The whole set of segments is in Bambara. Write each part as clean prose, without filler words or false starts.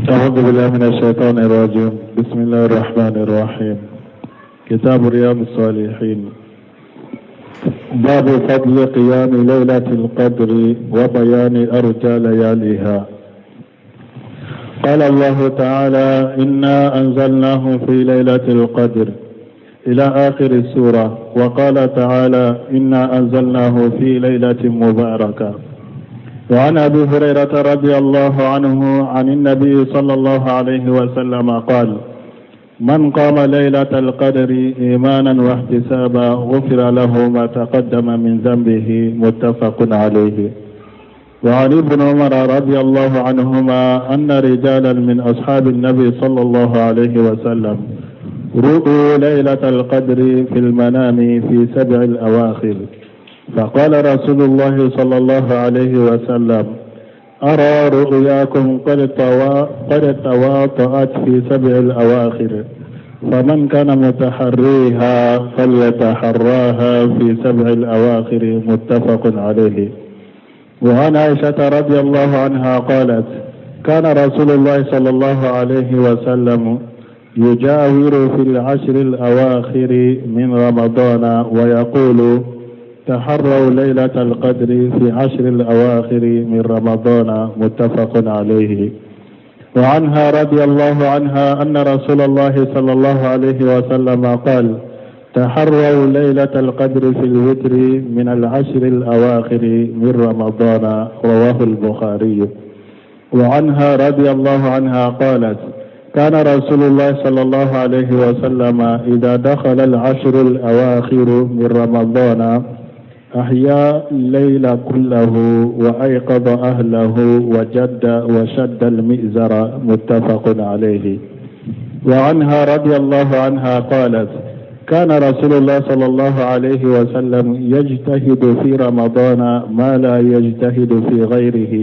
أعوذ بالله من الشيطان الرجيم. بسم الله الرحمن الرحيم. كتاب رياض الصالحين. باب فضل قيام ليلة القدر وبيان أرجى لياليها. قال الله تعالى: إنا أنزلناه في ليلة القدر، إلى آخر السورة. وقال تعالى: إنا أنزلناه في ليلة مباركة. وعن أبي هريرة رضي الله عنه عن النبي صلى الله عليه وسلم قال: من قام ليلة القدر إيمانا واحتسابا غفر له ما تقدم من ذنبه. متفق عليه. وعن ابن عمر رضي الله عنهما أن رجالا من أصحاب النبي صلى الله عليه وسلم رؤوا ليلة القدر في المنام في 7 الأواخر، فقال رسول الله صلى الله عليه وسلم: أرى رؤياكم قد تواطأت في 7 الأواخر، فمن كان متحريها فليتحراها في 7 الأواخر. متفق عليه. وعن عائشة رضي الله عنها قالت: كان رسول الله صلى الله عليه وسلم يجاور في 10 الأواخر من رمضان ويقول: تحروا ليلة القدر في 10 الأواخر من رمضان. متفق عليه. وعنها رضي الله عنها أن رسول الله صلى الله عليه وسلم قال: تحروا ليلة القدر في الوتر من 10 الأواخر من رمضان. رواه البخاري. وعنها رضي الله عنها قالت: كان رسول الله صلى الله عليه وسلم إذا دخل 10 الأواخر من رمضان أحيا الليل كله وأيقظ أهله وجد وشد المئزر. متفق عليه. وعنها رضي الله عنها قالت: كان رسول الله صلى الله عليه وسلم يجتهد في رمضان ما لا يجتهد في غيره،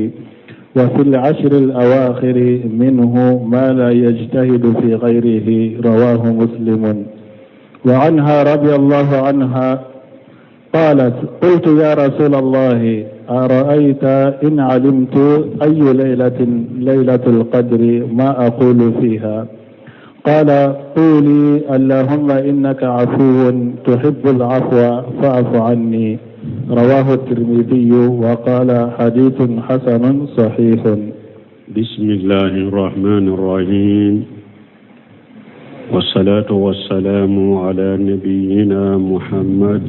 وفي 10 الأواخر منه ما لا يجتهد في غيره. رواه مسلم. وعنها رضي الله عنها قالت: قلت يا رسول الله، أرأيت إن علمت أي ليلة ليلة القدر ما أقول فيها؟ قال: قولي اللهم إنك عفو تحب العفو فاعف عني. رواه الترمذي وقال حديث حسن صحيح. بسم الله الرحمن الرحيم، والصلاة والسلام على نبينا محمد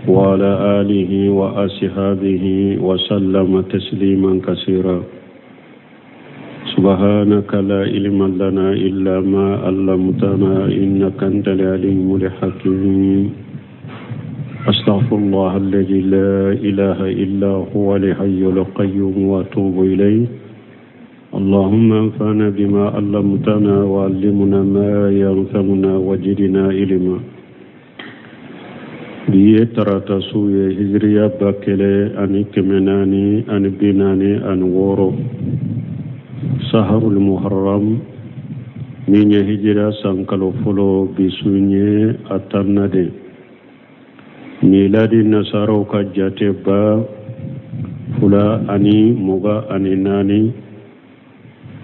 وعلى آله وأصحابه وسلم تسليما كثيرا. سبحانك لا علم لنا إلا ما علمتنا إنك أنت العليم الحكيم. أستغفر الله الذي لا إله إلا هو الحي القيوم وأتوب إليه. اللهم انفعنا بما علمتنا وعلمنا ما ينفعنا وزدنا علما. Bi ye tarata su ye, hijiriya 1446, saharul muharram, min ye hijira san kalo fɔlɔ, bi su ye a 10nan de. Miladi nasaraw ka jate 2024,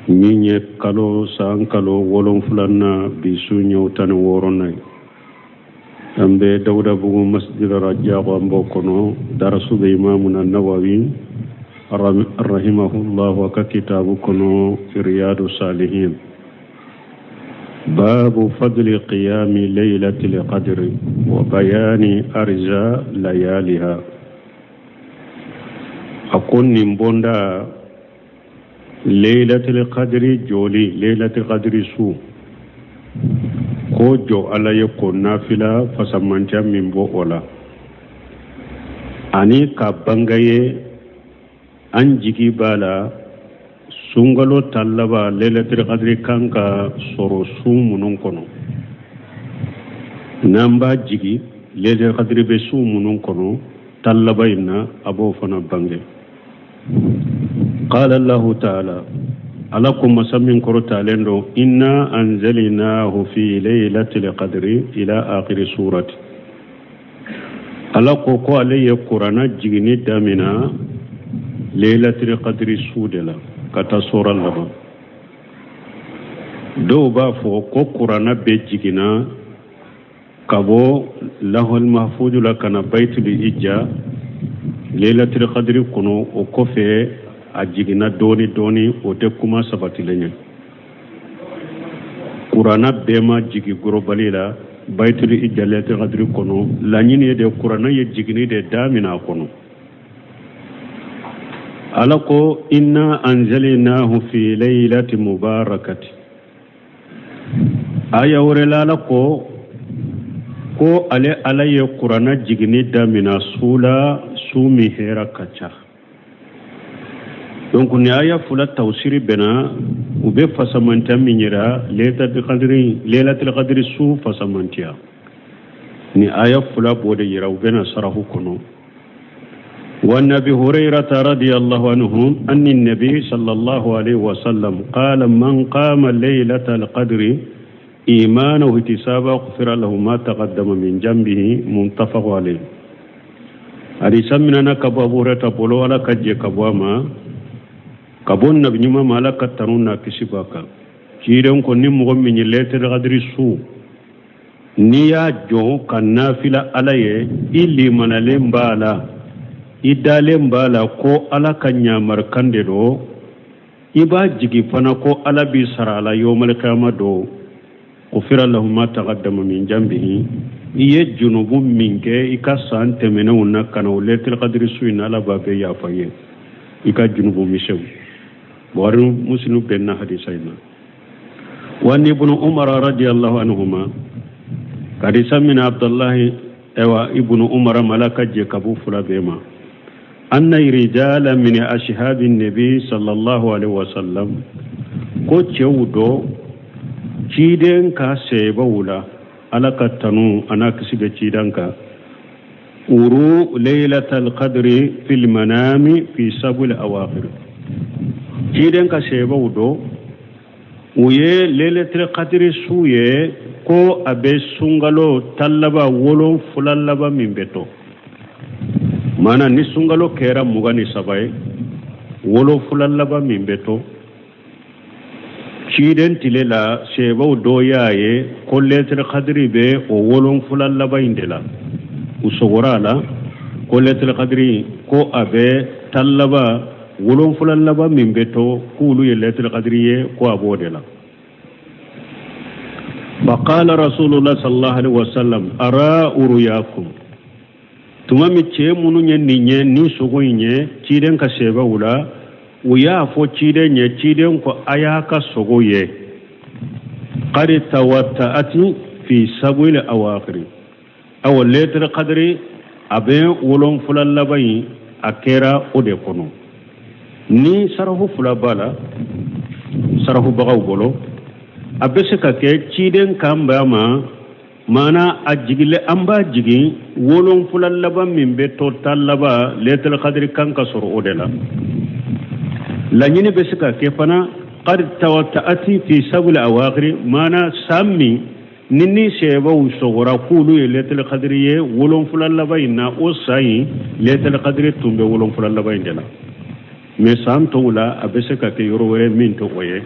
min ye kalo san kalo 7nan, bi su ye o 16nan ye. An bɛ Dawudabugu masjid Rajago, an b'o kɔnɔ, darasu bɛ imamuna Nawawi rahimahullah ka kitabu kɔnɔ Riyadu Salihin, babu fadli qiyami laylatil qadri wa bayani arja layaliha. A ko nin bonda laylatil qadri joli, laylatil qadri su ko jɔ Ala ye ko nafila fasamanca min bɔ o la, ani ka banga ye an jigi b'a la sunkalo 10 laban laylatil qadri kan ka sɔrɔ su minnu kɔnɔ, n'an b'a jigi laylatil qadri bɛ su minnu kɔnɔ 10 laban in na, a b'o fana bange. Qala Allahu ta'ala, Ala ko masa min kɔrɔtalen don, inna anzalnahu fi laylatil qadri ila akhiri surati. Ala ko ko ale ye kurana jiginni damina laylatil qadri su de la ka taa sura laban. Dɔw b'a fɔ ko kuranna bɛɛ jiginna ka bɔ lahul mahfudu la ka na bayitul ija lelatul kadiri kɔnɔ, o kɔfɛ a jiginna dɔɔni dɔɔni. O tɛ kuma sabatilen ye. Kuranna bɛɛ ma jigin gorobali la bayitul ija lelatul kadiri kɔnɔ. Laɲini ye de, kuranna ye jiginni de daminɛ a kɔnɔ. Ala ko: inna anzalnahu fi laylati mubarakati. Aya wɛrɛ la, Ala ko ale Ala ye kuranna jiginni damina su la, su min hɛrɛ ka ca. Donc ni aya fila tawsiri bɛnna, u bɛ fasamantiya min yira lelatul kadiri su fasamantiya, ni aya fila b'o de yira. U bɛna sarahu kɔnɔ. وعن ابي هريره رضي الله عنه ان النبي صلى الله عليه وسلم قال: من قام ليله القدر ايمانا واحتسابا غفر له ما تقدم من ذنبه. متفق عليه. Hadisa minana ka bɔ Abu Hurairah bolo, Ala ka jɛ ka bɔ a ma, ka bɔ nabi ɲuman ma, Ala ka tanu n'a kisi b'a kan. Ciden ko ni mɔgɔ min ye lailatul qadri su, n'i y'a jɔ ka nafila Ala ye, i limanalen b'a la, i dalen b'a la ko Ala ka ɲamarikan de don, i b'a jigi fana ko Ala b'i sara a la yawmal qiyama don, gufira lahu ma taqaddama min jambihi, i ye junubu min kɛ i ka san tɛmɛnenw na ka na o lailatul qadri su in na, Ala b'a bɛɛ yafa ye, i ka junubu misɛnw. Buhari, Muslim bɛnna hadisa in na. Wa ni ibnu Umar radiyallahu anhuma, hadisa min Abdullahi ewa ibnu Umar ma, Ala ka jɛ ka b'u fila bɛɛ ma, anna rijala min ashabi nabi sallallahu alaihi wasallam, ko cɛw dɔ ciden ka sɛbɛw la, Ala ka tanu a n'a kisi bɛ ciden kan, uru laylatal qadri fil manami fi sabul awakhir. Ciden ka sɛbɛw dɔ, u ye lailatul qadri su ye ko a bɛ sunkalo tan laban, 7 laban min bɛ to. Maana ni sunkalo kɛra 23 ye, 7 laban min bɛ to, ciden tile la, sɛbɛw dɔ y'a ye ko lailatul qadri bɛ o 7 laban in de la. U sogora a la ko lailatul qadri ko a bɛ tan laban, 7 laban min bɛ to, k'olu ye lailatul qadri ye, ko a b'o de la. فقال رسول الله صلى الله عليه وسلم: أرى رؤياكم. Tuma min cɛ minnu ye nin ye, nin sogo in ye ciden ka sɛbɛw la, u y'a fɔ ciden ye. Ciden ko: a y'a ka sogo ye, قد توطأت في السبع الأواخر. Awa, lailatul qadri a bɛ 7 laban in, a kɛra o de kɔnɔ. Ni sarafu fila b'a la sarafubagaw bolo, a bɛ se ka kɛ ciden kan b'a ma, maana a jigile, an b'a jigin 7 laban min bɛ to, tan laban, lailatul qadri kan ka sɔrɔ o de la. Laɲini bɛ se ka kɛ fana قد توطأت في السبع الأواخر, maana san min ni sɛbɛw sɔgɔra k'olu ye lailatul qadri ye 7 laban in na, o san in lailatul qadri tun bɛ 7 laban in de la. Mais san tɔw la, a bɛ se ka kɛ yɔrɔ wɛrɛ min tɛ o ye.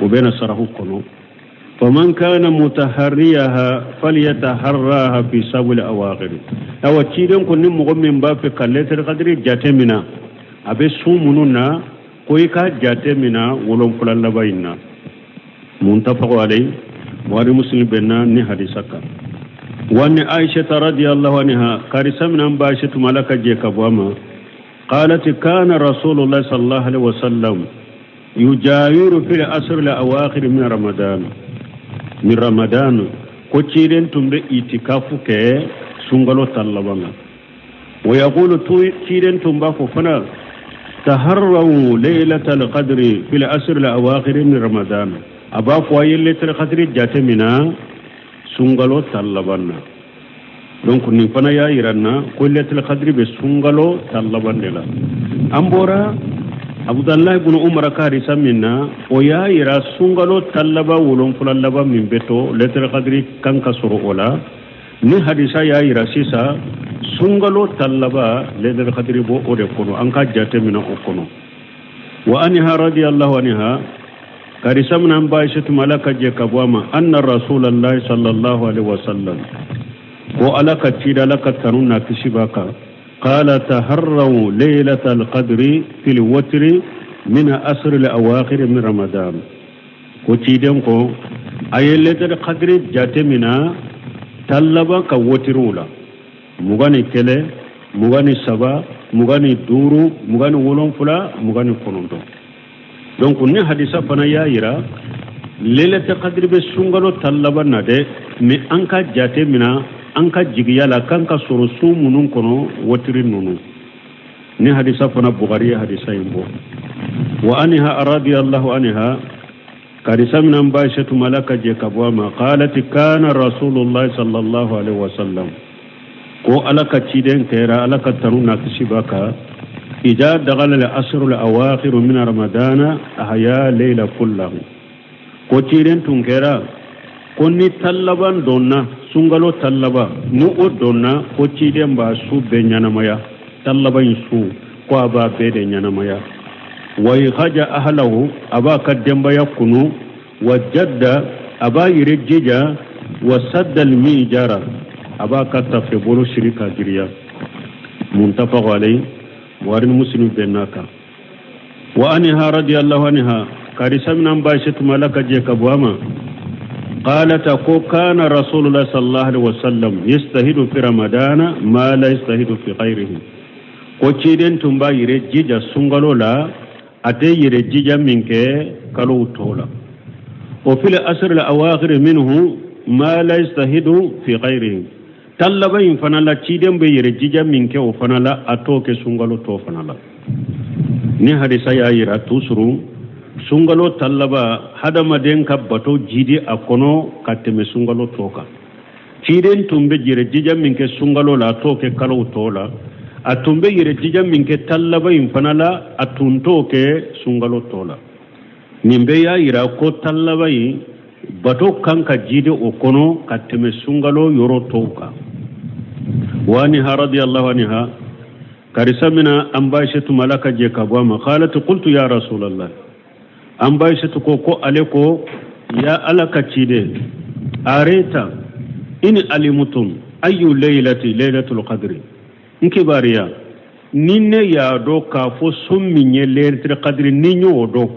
O bɛ na sarafu kɔnɔ. فمن كان متحريها فليتحراها في السبع الأواخر. Awa, ciden ko ni mɔgɔ min b'a fɛ ka lailatul qadri jate mina, a bɛ sun minnu na, ko i k'a jate mina 7 laban in na. متفق عليه. Buhari, Muslim bɛnna ni hadisa kan. وعن عائشة رضي الله عنها, hadisa min an ba Aisha tuma, Ala ka jɛ ka bɔ a ma, قالت: كان رسول الله صلى الله عليه وسلم يجاور في العشر الأواخر من رمضان. Ko ciden tun bɛ itikafu kɛ sunkalo tan laban na. ويقول, ciden tun b'a fɔ fana: تحروا ليلة القدر في العشر الأواخر من رمضان. A b'a fɔ a ye lailatul qadri jate mina sunkalo tan laban na. Donc nin fana y'a yira n na ko lailatul qadri bɛ sunkalo tan laban de la. An bɔra Abudalayi ibn Umar ka hadisa min na, o y'a yira sunkalo tan laban, 7 laban min bɛ to, lailatul qadri kan ka sɔrɔ o la. Ni hadisa y'a yira sisan sunkalo tan laban, lailatul qadri b'o o de kɔnɔ, an ka jate minɛ o kɔnɔ. وعنها رضي الله عنها. Karisa mina an ba Aisatu ma, Ala ka jɛ ka bɔ a ma, anna rasulallahi sallallahu alaihi wasallam, ko Ala ka cida, Ala ka tanu n'a kisi b'a kan, qala taharraw laylatal qadri fil watri min asr al awakhir min Ramadan. Ko ciden ko a ye lailatul qadri jate mina tan laban ka wotiriw la, 21, 23, 25, 27, 29. Donc ni hadisa fana y'a yira lailatul qadri bɛ sunkalo tan laban na dɛ, mais an ka jate mina an ka jigiya la kan ka sɔrɔ sun minnu kɔnɔ, wotiri ninnu. Ni hadisa fana, Bukhari ye hadisa in bɔ. Wa anha radiyallahu anha, karisa min an ba Aisatu ma, Ala ka jɛ ka bɔ a ma, qalat kana rasulullah sallallahu alaihi wasallam, ko Ala ka ciden kɛra, Ala ka tanu n'a kisi b'a kan, ida dagala al asru al awakhir min ramadana ahya layla kullahu. Ko ciden tun kɛra ko ni tan laban donna, sunkalo tan laban ni o donna, ko ciden b'a su bɛɛ ɲɛnamaya, tan laban in su, ko a b'a bɛɛ de ɲɛnamaya. Wa ayqaja ahlahu, a b'a ka denbaya kunu, wa jadda, a b'a yɛrɛ jija, wa sadda almijara, a b'a ka tafe bolo siri ka giriya. Muntafaqu alayhi, Buhari ni Muslim bɛnn'a kan. Wa anha radiyallahu anha, karisa min an ba Aisatu ma, Ala ka jɛ ka bɔ a ma, qalat, ko kana rasulullah sallallahu alaihi wasallam yastahidu fi ramadana ma la yastahidu fi ghayrihi. Ko ciden tun b'a yɛrɛ jija sunkalo la, a tɛ yɛrɛ jija min kɛ kalow tɔw la. O fil asr al awakhir minhu ma la yastahidu fi ghayrihi. Tan laban in fana la, ciden bɛ yɛrɛ jija min kɛ o fana la, a t'o kɛ sunkalo tɔ fana la. Ni hadisa y'a yira tusuru sunkalo tan laban, hadamaden ka bato jidi a kɔnɔ ka tɛmɛ sunkalo tɔ kan. Ciden tun bɛ yɛrɛ jija min kɛ sunkalo la, a t'o kɛ kalow tɔ la. A tun bɛ yɛrɛ jija min kɛ tan laban in fana la, a tun t'o kɛ sunkalo tɔ la. Nin bɛɛ y'a yira ko tan laban in bato kan ka jidi o kɔnɔ ka tɛmɛ sunkalo yɔrɔ tɔw kan. Wa anha radiyallahu anha, karisa mina an ba Aisatu ma, Ala ka jɛ ka bɔ a ma, qalat qultu ya rasulallah, an ba Aisatu ko ko ale ko ya Ala ka ciden, areta in alimutum ayu laylati laylatul qadri, n kibaruya ni ne y'a dɔn k'a fɔ sun min ye laylatul qadri, ni n y'o dɔn,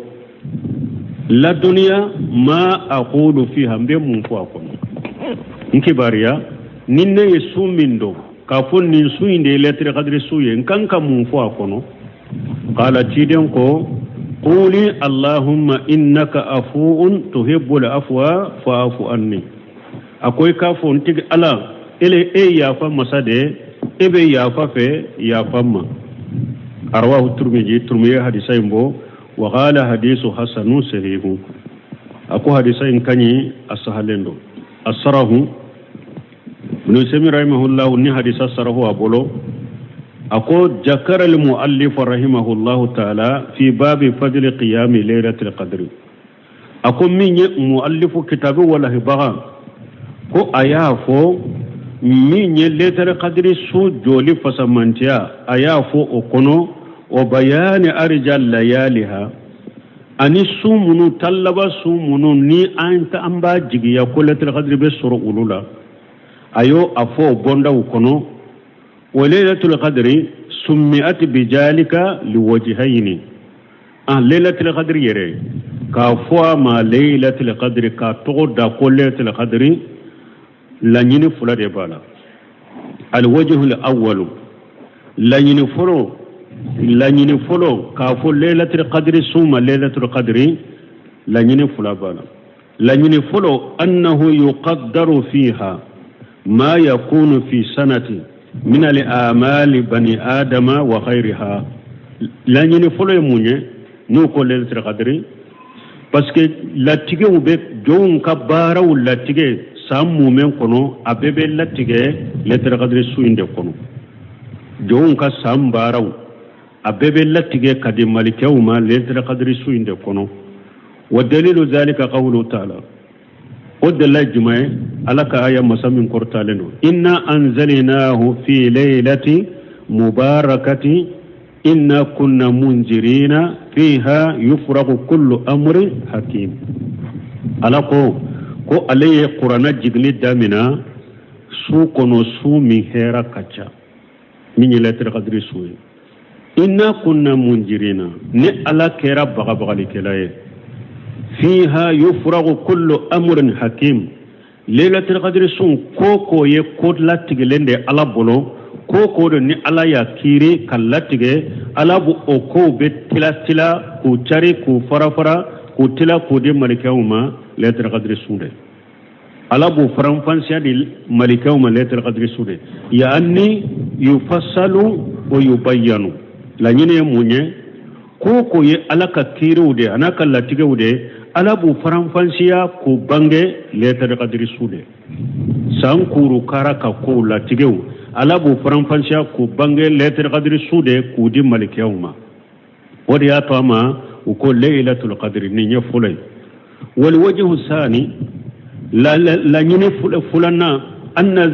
ladɔnniya ma aqulu fiha, n bɛ mun fɔ a kɔnɔ? N kibaruya ni ne ye sun min dɔn k'a fɔ nin sun in de ye laylatul qadri sun ye, n kan ka mun fɔ a kɔnɔ? Qala, ciden ko quli allahumma innaka afuun tuhibbul afwa fa'fu anni. A ko i k'a fɔ n tigi Ala, ele e yafa masa de, e bɛ yafa fɛ, yafa ma. Arwahu Turmiji, Turmi ye hadisa in bɔ. Wa qala hadisu hasanu sahihu, a ko hadisa in ka ɲi, a sahalen don. A sarahu Ibn Usaymin rahimahullahu, ni hadisa sarahu a bolo, a ko jakara al muallif rahimahullahu ta'ala fi babi fadli qiyami laylatil qadri. A ko min ye muallifu kitabu walahibaga, ko a y'a fɔ min ye laylatil qadri su jɔli fasamantiya, a y'a fɔ o kɔnɔ, o bayani arja layaliha, ani su minnu tan laban su minnu ni an b'a jigiya ko laylatil qadri bɛ sɔrɔ olu la, a y'o a fɔ o bɔndaw kɔnɔ. Wa laylatul qadri summi'at bijalika liwajhayni. An laylatul qadri yɛrɛ k'a fɔ a ma laylatul qadri, k'a tɔgɔ da ko laylatul qadri, laɲini fila de b'a la. Alwajhul awwalu, laɲini fɔlɔ, laɲini fɔlɔ k'a fɔ laylatul qadri su ma laylatul qadri, laɲini fila b'a la. Laɲini fɔlɔ, annahu yuqaddaru fiha ma yakunu fi sanati min al amali bani adama wa ghayriha. Laɲini fɔlɔ ye mun ye n'o ko laylatul qadri? Parce que latigɛw bɛ jɔnw ka baaraw latigɛ san mumɛn kɔnɔ, a bɛɛ bɛ latigɛ laylatul qadri su in de kɔnɔ. Jɔnw ka san baaraw, a bɛɛ bɛ latigɛ ka di malikɛw ma laylatul qadri su in de kɔnɔ. Wa dalilu zalika qawlu ta'ala, o dalila ye jumɛn ye? Ala ka aya masa min kɔrɔtalen don, inna anzalnahu fi laylati mubarakati. Inna kunna munzirina fiha yufraku kullu amrin hakim. Ala ko ko ale ye kuranna jiginni damina su kɔnɔ, su min hɛra ka ca, min ye lɛtiri kadiri su ye. Inna kunna munzirina, ni Ala kɛra bagabagalikɛla ye. Fiha yufraku kullu amrin hakim, lailatul qadri sun ko ko ye ko latigɛlen de Ala bolo, ko ko don ni Ala y'a kiiri ka latigɛ. Ala b'o o kow bɛ tila tila k'u cari, k'u fara fara, k'u tila k'u di malikɛw ma lailatul qadri sun de. Ala b'o faranfansiya di malikɛw ma lailatul qadri sun de. Yaani yufassalu wa yubayyanu, laɲini ye mun ye? Ko ko ye Ala ka kiiriw de a n'a ka latigɛw de, Ala b'u faranfansiya k'u bange lailatul qadri su de. San kuru kara ka kow latigɛw, Ala b'u faranfansiya k'u bange lailatul qadri su de, k'u di malikɛw ma. O de y'a to a ma u ko laylatul qadri. Nin ye fɔlɔ ye. Wal wajhu sani, laɲini filanan, anna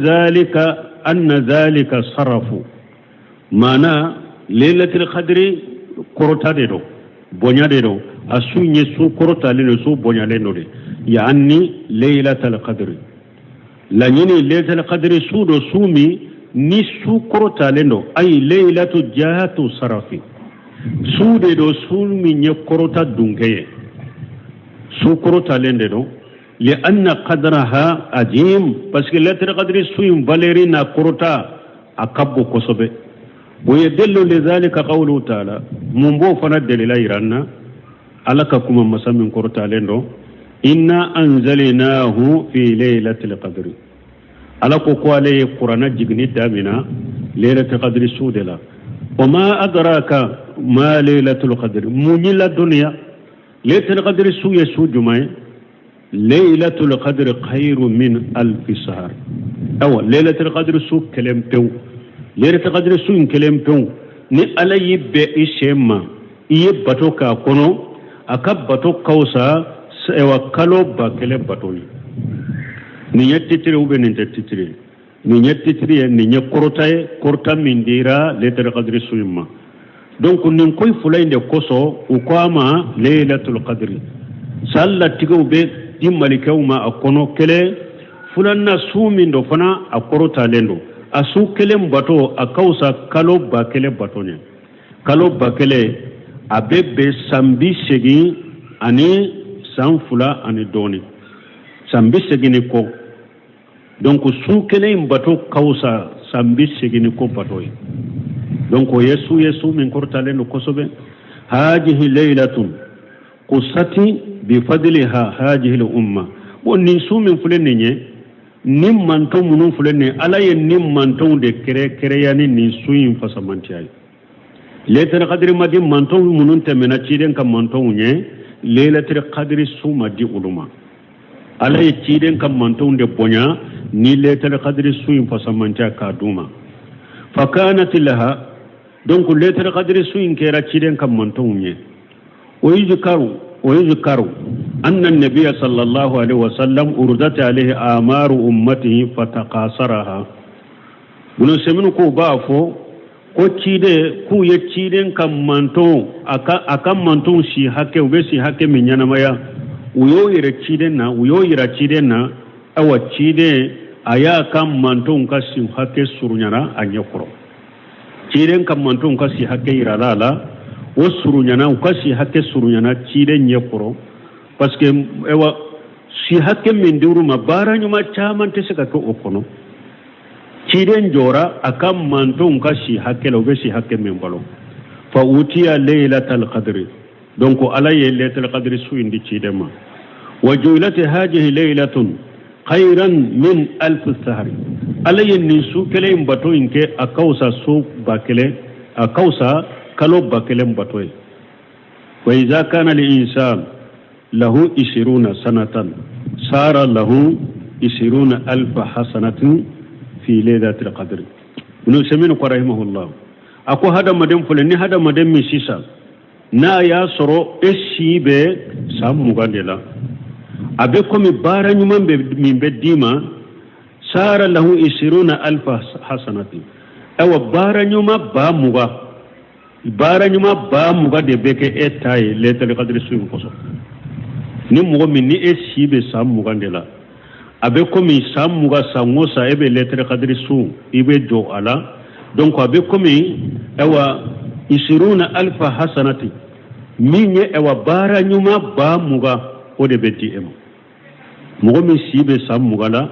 zalika sarafu, maana lailatul qadri kɔrɔta de don, bonya de don. A su ye su kɔrɔtalen don, su bonyalen don de. Yaani laylatul qadri, laɲini laylatul qadri su don, su min ni su kɔrɔtalen don. Ayi laylatu jahatu sarafi, su de don, su min ye kɔrɔta dunkɛ ye, su kɔrɔtalen de don. Lianna qadraha azim, parce que lailatul qadri su in valeur n'a kɔrɔta a ka bon kosɛbɛ. Wa yadullu lidhalika qawluhu ta'ala, mun b'o fana delila yira an na? Ala ka kuma, masa min kɔrɔtalen don: inna anzalnahu fi laylatil qadri. Ala ko ko ale ye kuranna jiginni damina laylatul qadri su de la. Wa ma adraka ma laylatul qadri, mun y'i ladɔnniya laylatul qadri su ye su jumɛn ye? Laylatul qadri khairu min alfi shahr. Awa laylatul qadri su kelen pewu, laylatul qadri su in kelen pewu, ni Ala y'i bɛn i sen ma, i ye bato k'a kɔnɔ, a ka bato ka fisa ayiwa kalo 1000 bato ye. Nin ye titiri ou bien nin tɛ titiri ye? Nin ye titiri ye, nin ye kɔrɔta ye, kɔrɔta min dira laylatul qadri su in ma. Donc nin ko fila in de kosɔn u ko a ma laylatul qadri. San latigɛw bɛ di malikɛw ma a kɔnɔ, kelen. Filanan, su min don fana, a kɔrɔtalen don. A su kelen bato a ka fisa kalo 1000 bato ɲɛ. Kalo 1000, a bɛ bɛn san 82 ani dɔɔni, san 80 ni kɔ. Donc su kelen in bato ka fisa san 80 ni kɔ bato ye. Donc o ye su ye, su min kɔrɔtalen don kosɛbɛ. Hajihi laylatun kusati bifadliha hajihi umma. Bon, nin su min filɛ nin ye, ni mantɔn minnu filɛ nin ye, Ala ye ni mantɔnw de kɛrɛkɛrɛya ni nin su in fasamantiya ye. Laylatul qadri ma di mantɔn minnu tɛmɛna ciden ka mantɔnw ye, laylatul qadri su ma di olu ma. Ala ye ciden ka mantɔnw de bonya ni laylatul qadri su in fasamantiya k'a d'u ma. Fakanat laha, donc laylatul qadri su in kɛra ciden ka mantɔnw ye. ويذكر أن النبي صلى الله عليه وسلم عرضت عليه أعمار أمته فتقاصرها. Ibn Usaymin ko b'a fɔ ko ciden k'u ye ciden ka mantɔn, a ka mantɔnw si hakɛ, u bɛ si hakɛ min ɲɛnamaya, u y'o yɛrɛ ciden na, u y'o yira ciden na. Awa ciden a y'a ka mantɔnw ka si hakɛ surunyana a ɲɛ kɔrɔ. Ciden ka mantɔnw ka si hakɛ yirala a la, o surunyana, u ka si hakɛ surunyana ciden ɲɛ kɔrɔ, parce que ayiwa si hakɛ min dir'u ma, baara ɲuman caman tɛ se ka kɛ o kɔnɔ. Ciden jɔra a ka mantɔnw ka si hakɛ la, u bɛ si hakɛ min balo. Fa utiya laylatal qadri, donc Ala ye laylatal qadri su in di ciden ma. Wa ju'ilat hadhihi laylatun khayran min alf sahri, Ala ye nin su kelen in bato in kɛ a ka fisa so 1000, a ka fisa kalo 1000 bato ye. Wa iza kana al insan lahu ishiruna sanatan sara lahu ishiruna alfa hasanatin fi laylatil qadri. Ibn Usaymin ko rahimahullah, a ko hadamaden filɛ ni hadamaden min sisan n'a y'a sɔrɔ e si bɛ san 20 de la, a bɛ komi baara ɲuman bɛ min bɛ d'i ma, sara lahu ishiruna alfa hasanatin, ayiwa baara ɲuman 20,000. Baara ɲuman 20,000 de bɛ kɛ e ta ye lɛtɛrɛ kadiri su in kosɔn. Ni mɔgɔ min ni e si bɛ san 20 de la, a bɛ komi san 20, san o san e bɛ lɛtɛrɛ kadiri su, i bɛ jɔ a la. Donc a bɛ komi ayiwa isiruna alifa hasanati min ye ayiwa baara ɲuman 20,000, o de bɛ di e ma. Mɔgɔ min si bɛ san 20 la,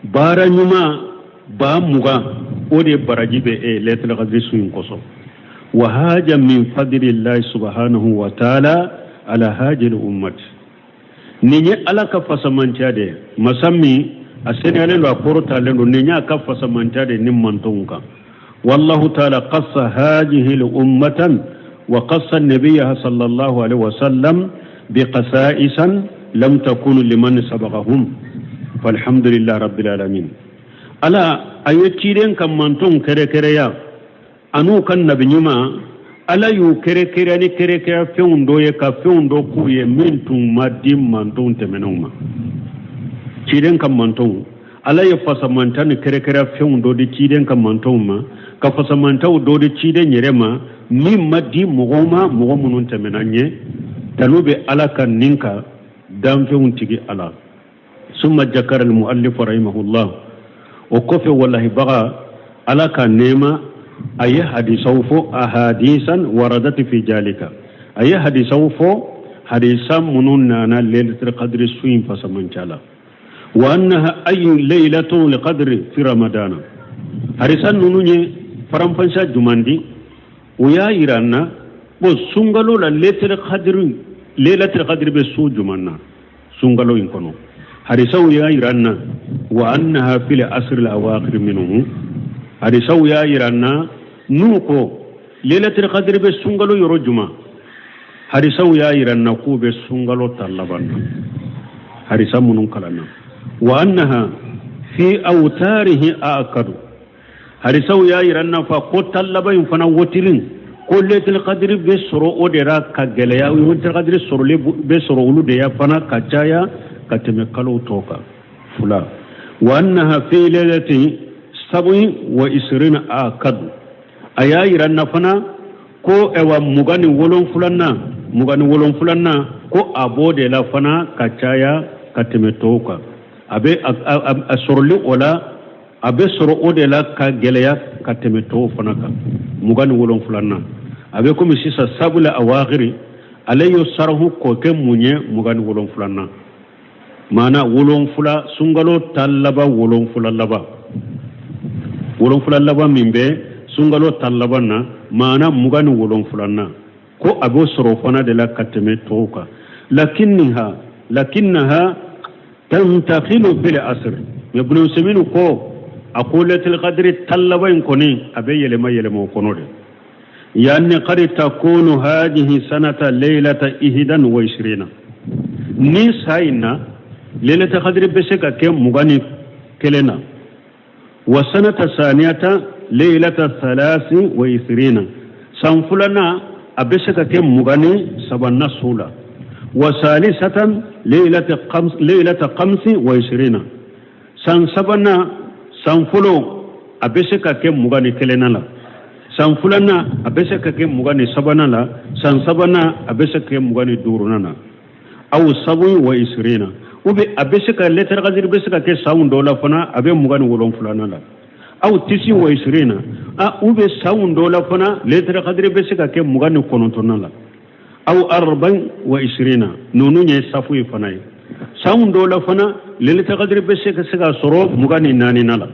baara ɲuman 20,000, o de baraji bɛ e lɛtɛrɛ kadiri su in kosɔn. Wa haja min fadlillahi subhanahu wa taala ala hajil ummati. Nin ye Ala ka fasamantiya de ye, masa min a seniyalen don, a kɔrɔtalen don. Nin y'a ka fasamantiya de ni mantonw kan. Wallahu taala qassa hajihi ummatan wa qassa nabiyaha sallallahu alaihi wasallam biqasaisan lam takunu liman sabaqahum, falhamdulillah rabbil alamin. Ala a ye ciden ka mantonw kɛrɛkɛrɛya an'u ka nabi ɲuman. Ala y'u kɛrɛkɛrɛya ni kɛrɛkɛrɛya fɛnw dɔ ye, ka fɛnw dɔ k'u ye min tun ma di mantonw tɛmɛnenw ma. Ciden ka mantonw, Ala ye fasamanta ni kɛrɛkɛrɛya fɛnw dɔ di ciden ka mantonw ma, ka fasamantaw dɔ di ciden yɛrɛ ma min ma di mɔgɔw ma, mɔgɔ minnu tɛmɛna ɲɛ. Tanu bɛ Ala ka nin ka danfɛnw tigi Ala. Summa jakara almuallif rahimahullah. O kɔfɛ, walahibaga, Ala ka nɛɛma, a ye hadisaw fɔ, ahadisan waradati fi jalika. A ye hadisaw fɔ, hadisa minnu nana lailatul qadri su in fasamanca la, wa annaha ayu laylatul qadri fi ramadana. Hadisa ninnu ye faranfansiya juman di? O y'a yira an na ko sunkalo la, lailatul qadri bɛ su juman na sunkalo in kɔnɔ. Hadisaw y'a yira an na wa annaha fil asri al awakhir minhu. Hadisaw y'a yira an na n'u ko lailatul qadri bɛ sunkalo yɔrɔ juma. Hadisaw y'a yira an na k'u bɛ sunkalo ta laban na, hadisa minnu kalanna. Wa annaha fi awtarihi akadu. Hadisaw y'a yira an na fa ko ta laban in fana, wotirin ko lailatul qadri bɛ sɔrɔ o de la ka gɛlɛya. Lailatul qadri sɔrɔli bɛ sɔrɔ olu de ya fana ka caya ka tɛmɛ kalo tɔw kan fila. Wa annaha fi lailatin sabuin wa isrina akadu. A y'a yira an na fana ko ɛwa 27nan, 27nan, ko a b'o de la fana ka caya ka tɛmɛ tɔw kan. A bɛ a sɔrɔli o la, a bɛ sɔrɔ o de la ka gɛlɛya ka tɛmɛ tɔw fana kan, 27nan. A bɛ komi sisan sabula awakiri ale y'o sarahu k'o kɛ mun ye? 27nan, maana wolonfila, sunkalo ta laban, wolonfila laban, wolonfila laban min bɛ sunkalo ta laban na, maana 27nan, ko a b'o sɔrɔ o fana de la ka tɛmɛ tɔw kan. Lakinnaha tantakilu fil asr. Mais Ibn Usaymin ko a ko lailatul qadri ta laban in kɔni, a bɛ yɛlɛma yɛlɛma o kɔnɔ de. Yani qad takunu hadihi sanata laylata ihdan wa ishrina. Ni sa in na, lailatul qadri bɛ se ka kɛ 21 na. Wa sanata saniyata laylata thalasi wa isrina. San filanan, a bɛ se ka kɛ 23nan su la. Wa salisatan laylata khamsi wa isrina. San sabanan, san fɔlɔ, a bɛ se ka kɛ 21nan la. San filanan, a bɛ se ka kɛ 23nan la. San sabanan, a bɛ se ka kɛ 25nan na. Aw sabu wa isrina, ou bien a bɛ se ka lailatul qadri bɛ se ka kɛ sanw dɔw la fana, a bɛ 27nan la. Aw tisi wa isrina, a ou bien sanw dɔw la fana, lailatul qadri bɛ se ka kɛ 29nan la. Aw arba'in wa isrina, ninnu ye safu ye fana ye. Sanw dɔw la fana, lailatul qadri bɛ se ka sɔrɔ 24nan la.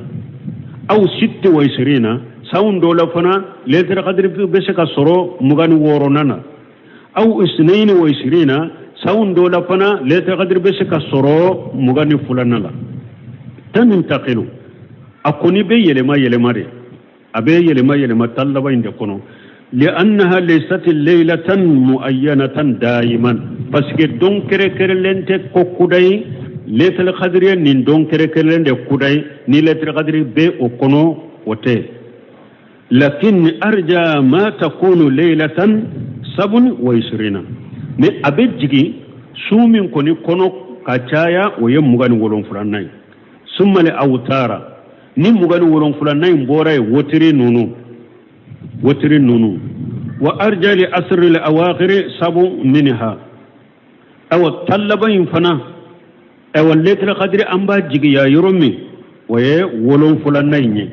Aw sitti wa isrina, sanw dɔw la fana, lailatul qadri bɛ se ka sɔrɔ 26nan na. Aw isnaini wa isrina, sanw dɔw la fana, lailatul qadri bɛ se ka sɔrɔ 22nan la. Tantakilu, a kɔni bɛ yɛlɛma yɛlɛma de, a bɛ yɛlɛma yɛlɛma tan laban in de kɔnɔ. Li'annaha laysat laylatan muayyanatan daiman, parce que don kɛrɛkɛrɛlen tɛ ko kudayi lailatul qadri ye nin don kɛrɛkɛrɛlen de kudayi ni lailatul qadri bɛ o kɔnɔ, o tɛ. Lakin arja ma takunu laylatan sabun wa isrina. Mais a bɛ jigin su min kɔni kɔnɔ ka caya, o ye 27nan ye. Summa li awtara, ni 27nan in bɔra yen, wotiri ninnu, wotiri ninnu, Wa arja li asri al awakhir sabu minha. Awa tan laban in fana, awa lailatul qadri an b'a jigiya yɔrɔ min, o ye wolonfulanan in ye.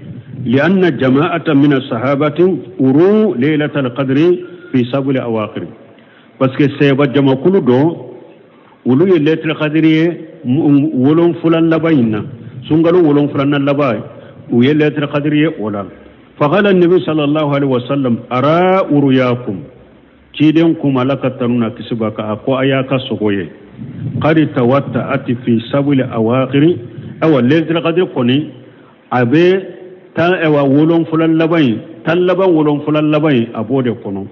Lianna jama'ata min sahabati uru lailatul qadri fi sabul awakhir, parce que sahaba jamakulu dɔ, olu ye lailatul qadri ye wolonfulan laban in na, sunkalo wolonfulanan laban, u ye lailatul qadri ye o la. Faqala nabi sallallahu alaihi wasallam ara uruyakum, ciden kuma, Ala ka tanu na kisi b'a kan, a ko a y'a ka sogo ye qad tawatta'at fi sabul awakhir. Awa lailatul qadri kɔni a bɛ tan, awa wolonfulan laban in, 10 laban, wolonfulan laban in, a b'o de kɔnɔ.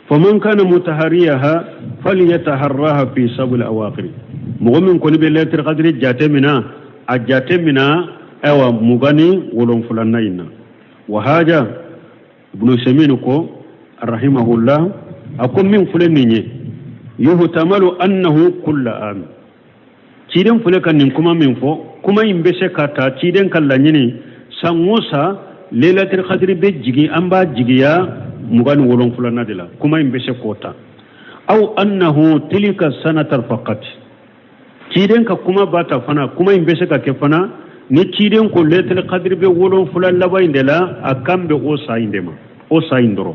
Faman kana mutahariyaha falyataharraha fi sabul awakhir. Mɔgɔ min kɔni bɛ lailatul qadri jate mina, a jate mina awa 27nan in na. Wa haja Ibn Usaymin ko rahimahullah, a ko min filɛ nin ye, yuhtamalu annahu kulla am. Ciden filɛ ka nin kuma min fɔ, kuma in bɛ se ka ta ciden ka laɲini san o san lailatul qadri bɛ jigin, an b'a jigiya 27nan de la, kuma in bɛ se k'o ta. Aw annahu tilka sanata faqat, ciden ka kuma b'a ta fana, kuma in bɛ se ka kɛ fana ni ciden ko lailatul qadri bɛ wolonfila laban in de la, a kan bɛ o san in de ma, o san in dɔrɔn.